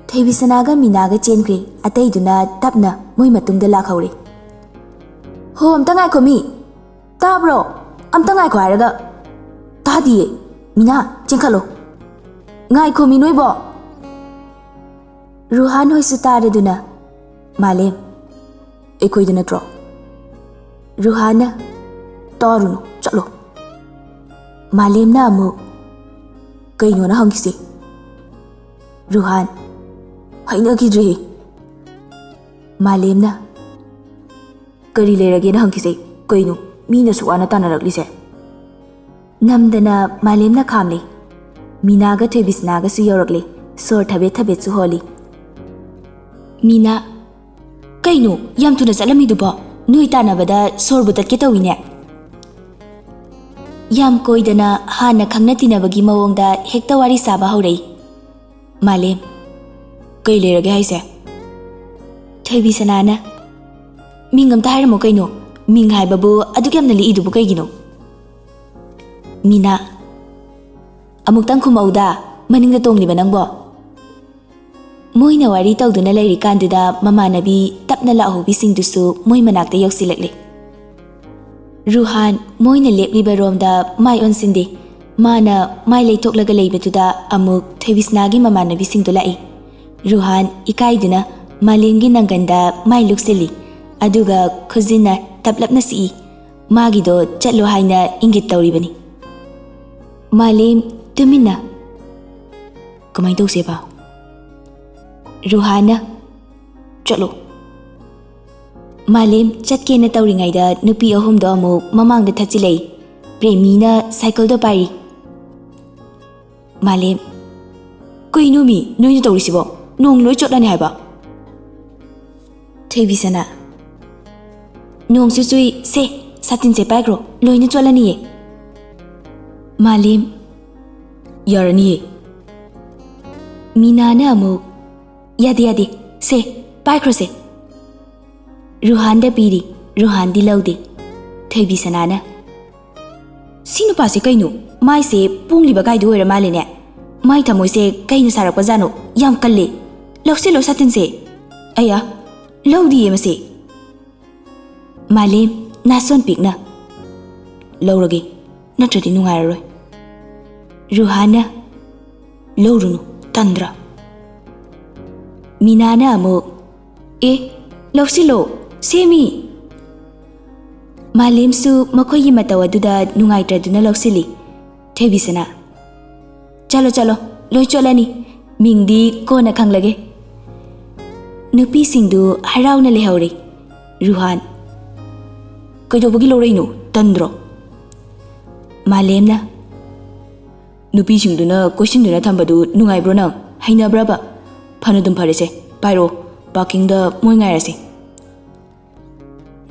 ꯊꯣꯏꯕꯤꯁꯅꯥꯒ ꯃꯤꯅꯥꯒ ꯆꯦꯟꯈ꯭ꯔꯦ, ꯑꯇꯩꯗꯨꯅ ꯇꯞꯅ ꯃꯣꯏ ꯃꯇꯨꯡꯗ ꯂꯥꯛꯍꯧꯔꯦ꯫ "ꯍꯣ, ꯑꯝꯇ ꯉꯥꯏꯈꯣ ꯃꯤ꯫ ꯇꯥꯕ꯭ꯔꯣ? ꯑꯝꯇ ꯉꯥꯏꯈꯣ ꯍꯥꯏꯔꯒ꯫" "ꯇꯥꯗꯤꯌꯦ꯫ ꯃꯤꯅꯥ, ꯆꯦꯟꯈꯠꯂꯣ꯫" "ꯉꯥꯏꯈꯣ ꯃꯤ ꯅꯣꯏꯕꯣ꯫" ꯔꯨꯍꯥꯟ ꯍꯣꯏꯁꯨ ꯇꯥꯔꯗꯨꯅ, "ꯃꯥꯂꯦꯝ, ꯑꯩꯈꯣꯏꯗ ꯅꯠꯇ꯭ꯔꯣ?" ꯔꯨꯍꯥꯟꯅ, "ꯇꯥꯔꯨꯅꯨ, ꯆꯠꯂꯣ꯫" ꯃꯥꯂꯦꯝꯅ ꯑꯃꯨꯛ, "ꯀꯩꯅꯣꯅ ꯍꯪꯈꯤꯁꯦ?" ꯔꯨꯍꯥꯟ, "ꯍꯩꯅꯈꯤꯗ꯭ꯔꯦꯍꯦ꯫" ꯃꯥꯂꯦꯝꯅ, "ꯀꯔꯤ ꯂꯩꯔꯒꯦꯅ ꯍꯪꯈꯤꯁꯦ? ꯀꯩꯅꯣ ꯃꯤꯅ ꯑꯁꯨꯛ ꯋꯥꯅ ꯇꯥꯟꯅꯔꯛꯂꯤꯁꯦ?" ꯅꯝꯗꯅ ꯃꯥꯂꯦꯝꯅ ꯈꯥꯝꯂꯦ꯫ ꯃꯤꯅꯥꯒ ꯊꯣꯏꯕꯤꯁꯅꯥꯒꯁꯨ ꯌꯧꯔꯛꯂꯦ꯫ ꯁꯣꯔ ꯊꯕꯦꯠ ꯊꯕꯦꯠꯁꯨ ꯍꯣꯜꯂꯤ꯫ ꯃꯤꯅꯥ, "ꯀꯩꯅꯣ ꯌꯥꯝ ꯊꯨꯅ ꯆꯠꯂꯝꯃꯤꯗꯨꯕꯣ? ꯅꯣꯏ ꯇꯥꯟꯅꯕꯗ ꯁꯣꯔꯕꯨ ꯇꯠꯀꯦ ꯇꯧꯏꯅꯦ꯫" ꯌꯥꯝ ꯀꯣꯏꯗꯅ ꯍꯥꯟꯅ ꯈꯪꯅ ꯇꯤꯟꯅꯕꯒꯤ ꯃꯑꯣꯡꯗ ꯍꯦꯛꯇ ꯋꯥꯔꯤ ꯁꯥꯕ ꯍꯧꯔꯛꯏ꯫ ꯃꯥꯂꯦꯝ, "ꯀꯩ ꯂꯩꯔꯒꯦ ꯍꯥꯏꯁꯦ?" ꯊꯣꯏꯕꯤꯁꯅꯥꯅ, "ꯃꯤꯡ ꯑꯝꯇ ꯍꯥꯏꯔꯝꯃꯣ ꯀꯩꯅꯣ꯫ ꯃꯤꯡ ꯍꯥꯏꯕꯕꯨ ꯑꯗꯨꯛ ꯌꯥꯝꯅ ꯂꯤꯛꯏꯗꯨꯕꯨ ꯀꯩꯒꯤꯅꯣ?" ꯃꯤꯅꯥ, "ꯑꯃꯨꯛꯇꯪ ꯈꯨꯝꯃꯛꯎꯗ, ꯃꯅꯤꯡꯗ ꯇꯣꯡꯂꯤꯕ ꯅꯪꯕꯣ?" ꯃꯣꯏꯅ ꯋꯥꯔꯤ ꯇꯧꯗꯨꯅ ꯂꯩꯔꯤꯀꯥꯟꯗꯨꯗ ꯃꯃꯥꯟꯅꯕꯤ ꯇꯞꯅ ꯂꯥꯛꯍꯧꯕꯤꯁꯤꯡꯗꯨꯁꯨ ꯃꯣꯏ ꯃꯅꯥꯛꯇ ꯌꯧꯁꯤꯜꯂꯛꯂꯦ꯫ ꯔꯨꯍꯥꯟ ꯃꯣꯏꯅ ꯂꯦꯞꯂꯤꯕ ꯔꯣꯝꯗ ꯃꯥꯏ ꯑꯣꯟꯁꯤꯟꯗꯦ꯫ ꯃꯥꯅ ꯃꯥꯏ ꯂꯩꯊꯣꯛꯂꯒ ꯂꯩꯕꯗꯨꯗ ꯑꯃꯨꯛ ꯊꯣꯏꯕꯤꯁꯅꯥꯒꯤ ꯃꯃꯥꯟꯅꯕꯤꯁꯤꯡꯗꯨ ꯂꯥꯛꯏ꯫ ꯔꯨꯍꯥꯟ ꯏꯀꯥꯏꯗꯨꯅ ꯃꯥꯂꯦꯝꯒꯤ ꯅꯪꯒꯟꯗ ꯃꯥꯏ ꯂꯨꯛꯁꯤꯜꯂꯤ꯫ ꯑꯗꯨꯒ ꯈꯨꯖꯤꯟꯅ ꯇꯞꯂꯞꯅ ꯁꯤꯛꯏ꯫ ꯃꯥꯒꯤꯗꯣ ꯆꯠꯂꯣ ꯍꯥꯏꯅ ꯏꯪꯒꯤꯠ ꯇꯧꯔꯤꯕꯅꯤ꯫ ꯃꯥꯂꯦꯝ ꯇꯨꯃꯤꯟꯅ꯫ "ꯀꯃꯥꯏꯅ ꯇꯧꯁꯦꯕ?" ꯔꯨꯍꯥꯟꯅ, "ꯆꯠꯂꯣ꯫" ꯃꯥꯂꯦꯝ ꯆꯠꯀꯦꯅ ꯇꯧꯔꯤꯉꯩꯗ ꯅꯨꯄꯤ ꯑꯍꯨꯝꯗꯣ ꯑꯃꯨꯛ ꯃꯃꯥꯡꯗ ꯊꯠꯆꯤꯜꯂꯛꯏ꯫ ꯄ꯭ꯔꯦꯃꯤꯅ ꯁꯥꯏꯀꯜꯗꯣ ꯄꯥꯏꯔꯤ꯫ ꯃꯥꯂꯦꯝ, "ꯀꯩꯅꯣꯃꯤ ꯅꯣꯏꯅ ꯇꯧꯔꯤꯁꯤꯕꯣ? ꯅꯣꯡ ꯂꯣꯏ ꯆꯣꯠꯂꯅꯤ ꯍꯥꯏꯕ꯫" ꯊꯣꯏꯕꯤꯁꯅꯥ, "ꯅꯣꯡꯁꯨ ꯆꯨꯏ, ꯁꯦ, ꯁꯥꯇꯤꯟꯁꯦ ꯄꯥꯏꯈ꯭ꯔꯣ, ꯂꯣꯏꯅ ꯆꯣꯠꯂꯅꯤꯌꯦ꯫" ꯃꯥꯂꯦꯝ, "ꯌꯥꯔꯅꯤꯌꯦ, ꯃꯤꯅꯥꯅ ꯑꯃꯨꯛ, "ꯌꯥꯗꯦ, ꯌꯥꯗꯦ, ꯁꯦ, ꯄꯥꯏꯈ꯭ꯔꯣꯁꯦ"꯫ ꯔꯨꯍꯥꯟꯗ ꯄꯤꯔꯤ꯫ ꯔꯨꯍꯥꯟꯗꯤ ꯂꯧꯗꯦ꯫ ꯊꯣꯏꯕꯤꯁꯅꯥꯅ, "ꯁꯤ ꯅꯨꯄꯥꯁꯦ ꯀꯩꯅꯣ? ꯃꯥꯏꯁꯦ ꯄꯣꯡꯂꯤꯕ ꯀꯥꯏꯗꯨ ꯑꯣꯏꯔ ꯃꯥꯜꯂꯦꯅꯦ꯫ ꯃꯥꯏ ꯊꯃꯣꯏꯁꯦ ꯀꯩꯅ ꯁꯥꯔꯛꯄꯖꯥꯠꯅꯣ? ꯌꯥꯝ ꯀꯜꯂꯦ꯫ ꯂꯧꯁꯤꯜꯂꯣ ꯁꯥꯇꯤꯟꯁꯦ"꯫ "ꯑꯌꯥ, ꯂꯧꯗꯤꯌꯦ ꯃꯁꯤ"꯫ ꯃꯥꯂꯦꯝ, ꯅꯥꯁꯣꯟ ꯄꯤꯛꯅ, "ꯂꯧꯔꯒꯦ, ꯅꯠꯇ꯭ꯔꯗꯤ ꯅꯨꯡꯉꯥꯏꯔꯔꯣꯏ"꯫ ꯔꯨꯍꯥꯟꯅ, "ꯂꯧꯔꯨꯅꯨ, ꯇꯟꯗ꯭ꯔꯥ?" ꯃꯤꯅꯥꯅ ꯑꯃꯨꯛ, "ꯑꯦ, ꯂꯧꯁꯤꯜꯂꯣ, ꯁꯦꯝꯃꯤ"꯫ ꯃꯥꯂꯦꯝꯁꯨ ꯃꯈꯣꯏꯒꯤ ꯃꯇꯧ ꯑꯗꯨꯗ ꯅꯨꯡꯉꯥꯏꯇ꯭ꯔꯗꯨꯅ ꯂꯧꯁꯤꯜꯂꯤ꯫ ꯊꯣꯏꯕꯤꯁꯅꯥ, "ꯆꯠꯂꯣ, ꯆꯠꯂꯣ, ꯂꯣꯏ ꯆꯣꯠꯂꯅꯤ꯫ ꯃꯤꯡꯗꯤ ꯀꯣꯟꯅ ꯈꯪꯂꯒꯦ"꯫ ꯅꯨꯄꯤꯁꯤꯡꯗꯨ ꯍꯔꯥꯎꯅ ꯂꯩꯍꯧꯔꯦ꯫ ꯔꯨꯍꯥꯟ, "ꯀꯩꯗꯧꯕꯒꯤ ꯂꯧꯔꯛꯏꯅꯣ? ꯇꯟꯗ꯭ꯔꯣ?" ꯃꯥꯂꯦꯝꯅ, "ꯅꯨꯄꯤꯁꯤꯡꯗꯨꯅ ꯀꯣꯏꯁꯤꯟꯗꯨꯅ ꯊꯝꯕꯗꯨ ꯅꯨꯡꯉꯥꯏꯕ꯭ꯔꯣ ꯅꯪ? ꯍꯩꯅꯕ꯭ꯔꯕ? ꯐꯅꯗꯨꯝ ꯐꯔꯦꯁꯦ, ꯄꯥꯏꯔꯛꯑꯣ, ꯄꯥꯔꯀꯤꯡꯗ ꯃꯣꯏ ꯉꯥꯏꯔꯁꯦ"꯫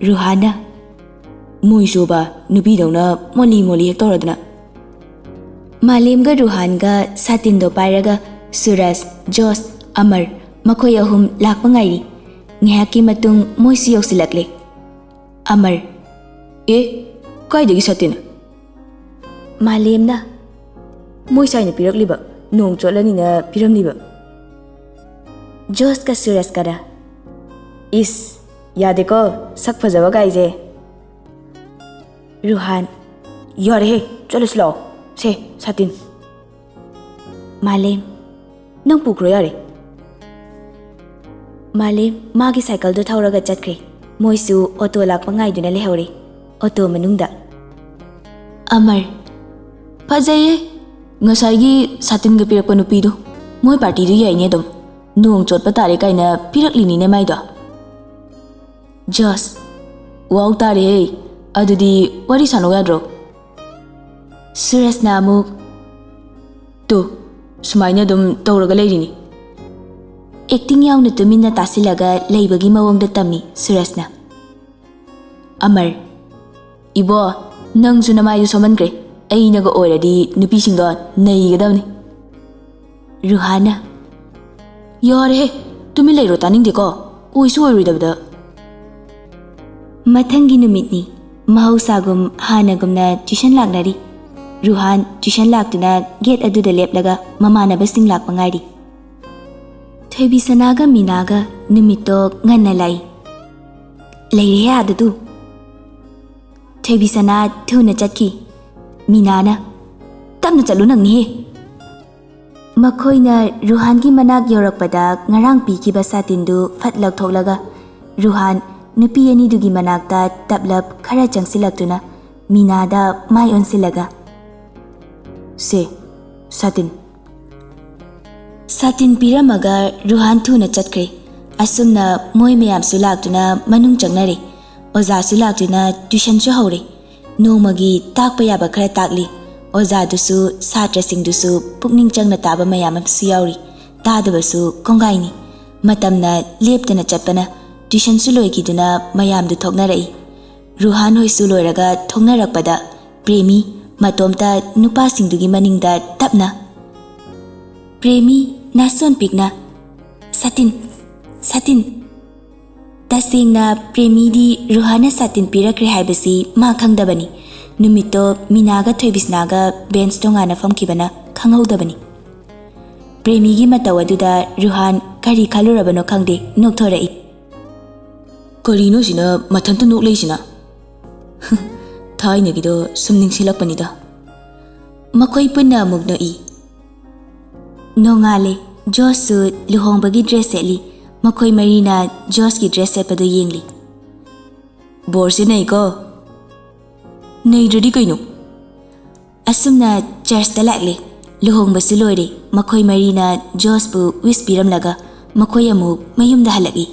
ꯔꯨꯍꯥꯟꯅ, "ꯃꯣꯏꯁꯨꯕ ꯅꯨꯄꯤꯗꯧꯅ ꯃꯣꯂꯤ ꯃꯣꯂꯤ ꯍꯦꯛ ꯇꯧꯔꯗꯅ"꯫ ꯃꯥꯂꯦꯝꯒ ꯔꯨꯍꯥꯟꯒ ꯁꯥꯇꯤꯟꯗꯣ ꯄꯥꯏꯔꯒ ꯁꯨꯔꯖ, ꯖꯣꯁ, ꯑꯃꯔ ꯃꯈꯣꯏ ꯑꯍꯨꯝ ꯂꯥꯛꯄ ꯉꯥꯏꯔꯤ꯫ ꯉꯥꯏꯍꯥꯛꯀꯤ ꯃꯇꯨꯡ ꯃꯣꯏꯁꯨ ꯌꯧꯁꯤꯜꯂꯛꯂꯦ꯫ ꯑꯃꯔ, "ꯑꯦ, ꯀꯥꯏꯗꯒꯤ ꯁꯥꯇꯤꯟ?" ꯃꯥꯂꯦꯝꯅ, "ꯃꯣꯏ ꯁꯥꯏꯅ ꯄꯤꯔꯛꯂꯤꯕ, ꯅꯣꯡ ꯆꯣꯠꯂꯅꯤꯅ ꯄꯤꯔꯝꯂꯤꯕ"꯫ ꯖꯣꯁꯀ ꯁꯨꯔꯖꯀꯅ, "ꯏꯁ, ꯌꯥꯗꯦꯀꯣ, ꯁꯛ ꯐꯖꯕ ꯀꯥꯏꯁꯦ"꯫ ꯔꯨꯍꯥꯟ, "ꯌꯥꯔꯦꯍꯦ, ꯆꯠꯂꯁꯤ ꯂꯥꯛꯑꯣ꯫ ꯁꯦ, ꯁꯥꯇꯤꯟ"꯫ ꯃꯥꯂꯦꯝ, "ꯅꯪ ꯄꯨꯈ꯭ꯔꯣ ꯌꯥꯔꯦ"꯫ ꯃꯥꯂꯦꯝ ꯃꯥꯒꯤ ꯁꯥꯏꯀꯜꯗꯣ ꯊꯧꯔꯒ ꯆꯠꯈ꯭ꯔꯦ꯫ ꯃꯣꯏꯁꯨ ꯑꯣꯇꯣ ꯂꯥꯛꯄ ꯉꯥꯏꯗꯨꯅ ꯂꯩꯍꯧꯔꯦ꯫ ꯑꯣꯇꯣ ꯃꯅꯨꯡꯗ꯫ ꯑꯃꯔ, "ꯐꯖꯩꯌꯦ, ꯉꯁꯥꯏꯒꯤ ꯁꯥꯇꯤꯟꯒ ꯄꯤꯔꯛꯄ ꯅꯨꯄꯤꯗꯣ꯫ ꯃꯣꯏ ꯄꯥꯔꯇꯤꯗꯨ ꯌꯥꯏꯅꯦ ꯑꯗꯨꯝ꯫ ꯅꯣꯡ ꯆꯣꯠꯄ ꯇꯥꯔꯦ ꯀꯥꯏꯅ ꯄꯤꯔꯛꯂꯤꯅꯤꯅꯦ ꯃꯥꯏꯗꯣ"꯫ ꯖꯣꯁ, "ꯋꯥꯎ ꯇꯥꯔꯦꯍꯦ, ꯑꯗꯨꯗꯤ ꯋꯥꯔꯤ ꯁꯥꯟꯅꯧ ꯌꯥꯗ꯭ꯔꯣ?" ꯁꯨꯔꯖꯅ ꯑꯃꯨꯛ, "ꯇꯨ, ꯁꯨꯃꯥꯏꯅ ꯑꯗꯨꯝ ꯇꯧꯔꯒ ꯂꯩꯔꯤꯅꯤ"꯫ ꯑꯦꯛꯇꯤꯡ ꯌꯥꯎꯅ ꯇꯨꯃꯤꯟꯅ ꯇꯥꯁꯤꯜꯂꯒ ꯂꯩꯕꯒꯤ ꯃꯑꯣꯡꯗ ꯇꯝꯃꯤ ꯁꯨꯔꯖꯅ꯫ ꯑꯃꯔ, "ꯏꯕꯣ, ꯅꯪꯁꯨ ꯅꯃꯥꯏꯗꯨ ꯁꯣꯝꯍꯟꯈ꯭ꯔꯦ꯫ ꯑꯩꯅꯒ ꯑꯣꯏꯔꯗꯤ ꯅꯨꯄꯤꯁꯤꯡꯗꯣ ꯅꯩꯒꯗꯕꯅꯤ"꯫ ꯔꯨꯍꯥꯟꯅ, "ꯌꯥꯔꯦꯍꯦ, ꯇꯨꯃꯤꯟ ꯂꯩꯔꯣ, ꯇꯥꯅꯤꯡꯗꯦꯀꯣ, ꯑꯣꯏꯁꯨ ꯑꯣꯏꯔꯣꯏꯗꯕꯗ"꯫ ꯃꯊꯪꯒꯤ ꯅꯨꯃꯤꯠꯅꯤ꯫ ꯃꯍꯧꯁꯥꯒꯨꯝ ꯍꯥꯟꯅꯒꯨꯝꯅ ꯇ꯭ꯌꯨꯁꯟ ꯂꯥꯛꯅꯔꯤ꯫ ꯔꯨꯍꯥꯟ ꯇ꯭ꯌꯨꯁꯟ ꯂꯥꯛꯇꯨꯅ ꯒꯦꯠ ꯑꯗꯨꯗ ꯂꯦꯞꯂꯒ ꯃꯃꯥꯟꯅꯕꯁꯤꯡ ꯂꯥꯛꯄ ꯉꯥꯏꯔꯤ꯫ ꯊꯣꯏꯕꯤꯁꯅꯥꯒ ꯃꯤꯅꯥꯒ ꯅꯨꯃꯤꯠꯇꯣ ꯉꯟꯅ ꯂꯥꯛꯏ꯫ "ꯂꯩꯔꯦꯍꯦ ꯑꯥꯗ ꯇꯨ"꯫ ꯊꯣꯏꯕꯤꯁꯅꯥ ꯊꯨꯅ ꯆꯠꯈꯤ꯫ ꯃꯤꯅꯥꯅ, "ꯇꯞꯅ ꯆꯠꯂꯨ ꯅꯪꯅꯤꯍꯦ"꯫ ꯃꯈꯣꯏꯅ ꯔꯨꯍꯥꯟꯒꯤ ꯃꯅꯥꯛ ꯌꯧꯔꯛꯄꯗ ꯉꯔꯥꯡ ꯄꯤꯈꯤꯕ ꯁꯥꯇꯤꯟꯗꯨ ꯐꯠ ꯂꯧꯊꯣꯛꯂꯒ ꯔꯨꯍꯥꯟ ꯅꯨꯄꯤ ꯑꯅꯤꯗꯨꯒꯤ ꯃꯅꯥꯛꯇ ꯇꯞꯂꯞ ꯈꯔ ꯆꯪꯁꯤꯜꯂꯛꯇꯨꯅ ꯃꯤꯅꯥꯗ ꯃꯥꯏ ꯑꯣꯟꯁꯤꯜꯂꯒ, "ꯁꯦ, ꯁꯥꯇꯤꯟ"꯫ ꯁꯥꯇꯤꯟ ꯄꯤꯔꯝꯃꯒ ꯔꯨꯍꯥꯟ ꯊꯨꯅ ꯆꯠꯈ꯭ꯔꯦ꯫ ꯑꯁꯨꯝꯅ ꯃꯣꯏ ꯃꯌꯥꯝꯁꯨ ꯂꯥꯛꯇꯨꯅ ꯃꯅꯨꯡ ꯆꯪꯅꯔꯦ꯫ ꯑꯣꯖꯥꯁꯨ ꯂꯥꯛꯇꯨꯅ ꯇ꯭ꯌꯨꯁꯟꯁꯨ ꯍꯧꯔꯦ꯫ ꯅꯣꯡꯃꯒꯤ ꯇꯥꯛꯄ ꯌꯥꯕ ꯈꯔ ꯇꯥꯛꯂꯤ꯫ ꯑꯣꯖꯥꯗꯨꯁꯨ ꯁꯥꯇ꯭ꯔꯁꯤꯡꯗꯨꯁꯨ ꯄꯨꯛꯅꯤꯡ ꯆꯪꯅ ꯇꯥꯕ ꯃꯌꯥꯝ ꯑꯃꯁꯨ ꯌꯥꯎꯔꯤ꯫ ꯇꯥꯗꯕꯁꯨ ꯀꯣꯡꯒꯥꯏꯅꯤ꯫ ꯃꯇꯝꯅ ꯂꯦꯞꯇꯅ ꯆꯠꯄꯅ ꯇ꯭ꯌꯨꯁꯟꯁꯨ ꯂꯣꯏꯈꯤꯗꯨꯅ ꯃꯌꯥꯝꯗꯨ ꯊꯣꯛꯅꯔꯛꯏ꯫ ꯔꯨꯍꯥꯟ ꯍꯣꯏꯁꯨ ꯂꯣꯏꯔꯒ ꯊꯣꯛꯅꯔꯛꯄꯗ ꯄ꯭ꯔꯦꯃꯤ ꯃꯇꯣꯝꯇ ꯅꯨꯄꯥꯁꯤꯡꯗꯨꯒꯤ ꯃꯅꯤꯡꯗ ꯇꯞꯅ, ꯄ꯭ꯔꯦꯃꯤ ꯅꯥꯁꯣꯟ ꯄꯤꯛꯅ, "ꯁꯥꯇꯤꯟ, ꯁꯥꯇꯤꯟ"꯫ ꯇꯁꯦꯡꯅ ꯄ꯭ꯔꯦꯃꯤꯗꯤ ꯔꯨꯍꯥꯟꯅ ꯁꯥꯇꯤꯟ ꯄꯤꯔꯛꯈ꯭ꯔꯦ ꯍꯥꯏꯕꯁꯤ ꯃꯥ ꯈꯪꯗꯕꯅꯤ꯫ ꯅꯨꯃꯤꯠꯇꯣ ꯃꯤꯅꯥꯒ ꯊꯣꯏꯕꯤꯁꯅꯥꯒ ꯕꯦꯟꯁ ꯇꯣꯉꯥꯟꯅ ꯐꯝꯈꯤꯕꯅ ꯈꯪꯍꯧꯗꯕꯅꯤ꯫ ꯄ꯭ꯔꯦꯃꯤꯒꯤ ꯃꯇꯧ ꯑꯗꯨꯗ ꯔꯨꯍꯥꯟ ꯀꯔꯤ ꯈꯜꯂꯨꯔꯕꯅꯣ ꯈꯪꯗꯦ, ꯅꯣꯛꯊꯣꯔꯛꯏ꯫ "ꯀꯔꯤꯅꯣ ꯁꯤꯅ ꯃꯊꯟꯇ ꯅꯣꯛꯂꯛꯏꯁꯤꯅ?" "ꯊꯥꯏꯅꯒꯤꯗꯣ ꯁꯨꯝ ꯅꯤꯡꯁꯤꯡꯂꯛꯄꯅꯤꯗ"꯫ ꯃꯈꯣꯏ ꯄꯨꯟꯅ ꯑꯃꯨꯛ ꯅꯣꯛꯏ꯫ ꯅꯣꯡꯉꯥꯜꯂꯦ꯫ ꯖꯣꯁꯁꯨ ꯂꯨꯍꯣꯡꯕꯒꯤ ꯗ꯭ꯔꯦꯁ ꯁꯦꯠꯂꯤ꯫ ꯃꯈꯣꯏ ꯃꯔꯤꯅ ꯖꯣꯁꯀꯤ ꯗ꯭ꯔꯦꯁ ꯁꯦꯠꯄꯗꯨ ꯌꯦꯡꯂꯤ꯫ "ꯕꯣꯔꯁꯦ ꯅꯩꯀꯣ"꯫ "ꯅꯩꯗ꯭ꯔꯗꯤ ꯀꯩꯅꯣ?" ꯑꯁꯨꯝꯅ ꯆꯔꯆꯇ ꯂꯥꯛꯂꯦ꯫ ꯂꯨꯍꯣꯡꯕꯁꯨ ꯂꯣꯏꯔꯦ꯫ ꯃꯈꯣꯏ ꯃꯔꯤꯅ ꯖꯣꯁꯄꯨ ꯋꯤꯁ ꯄꯤꯔꯝꯂꯒ ꯃꯈꯣꯏ ꯑꯃꯨꯛ ꯃꯌꯨꯝꯗ ꯍꯜꯂꯛꯏ꯫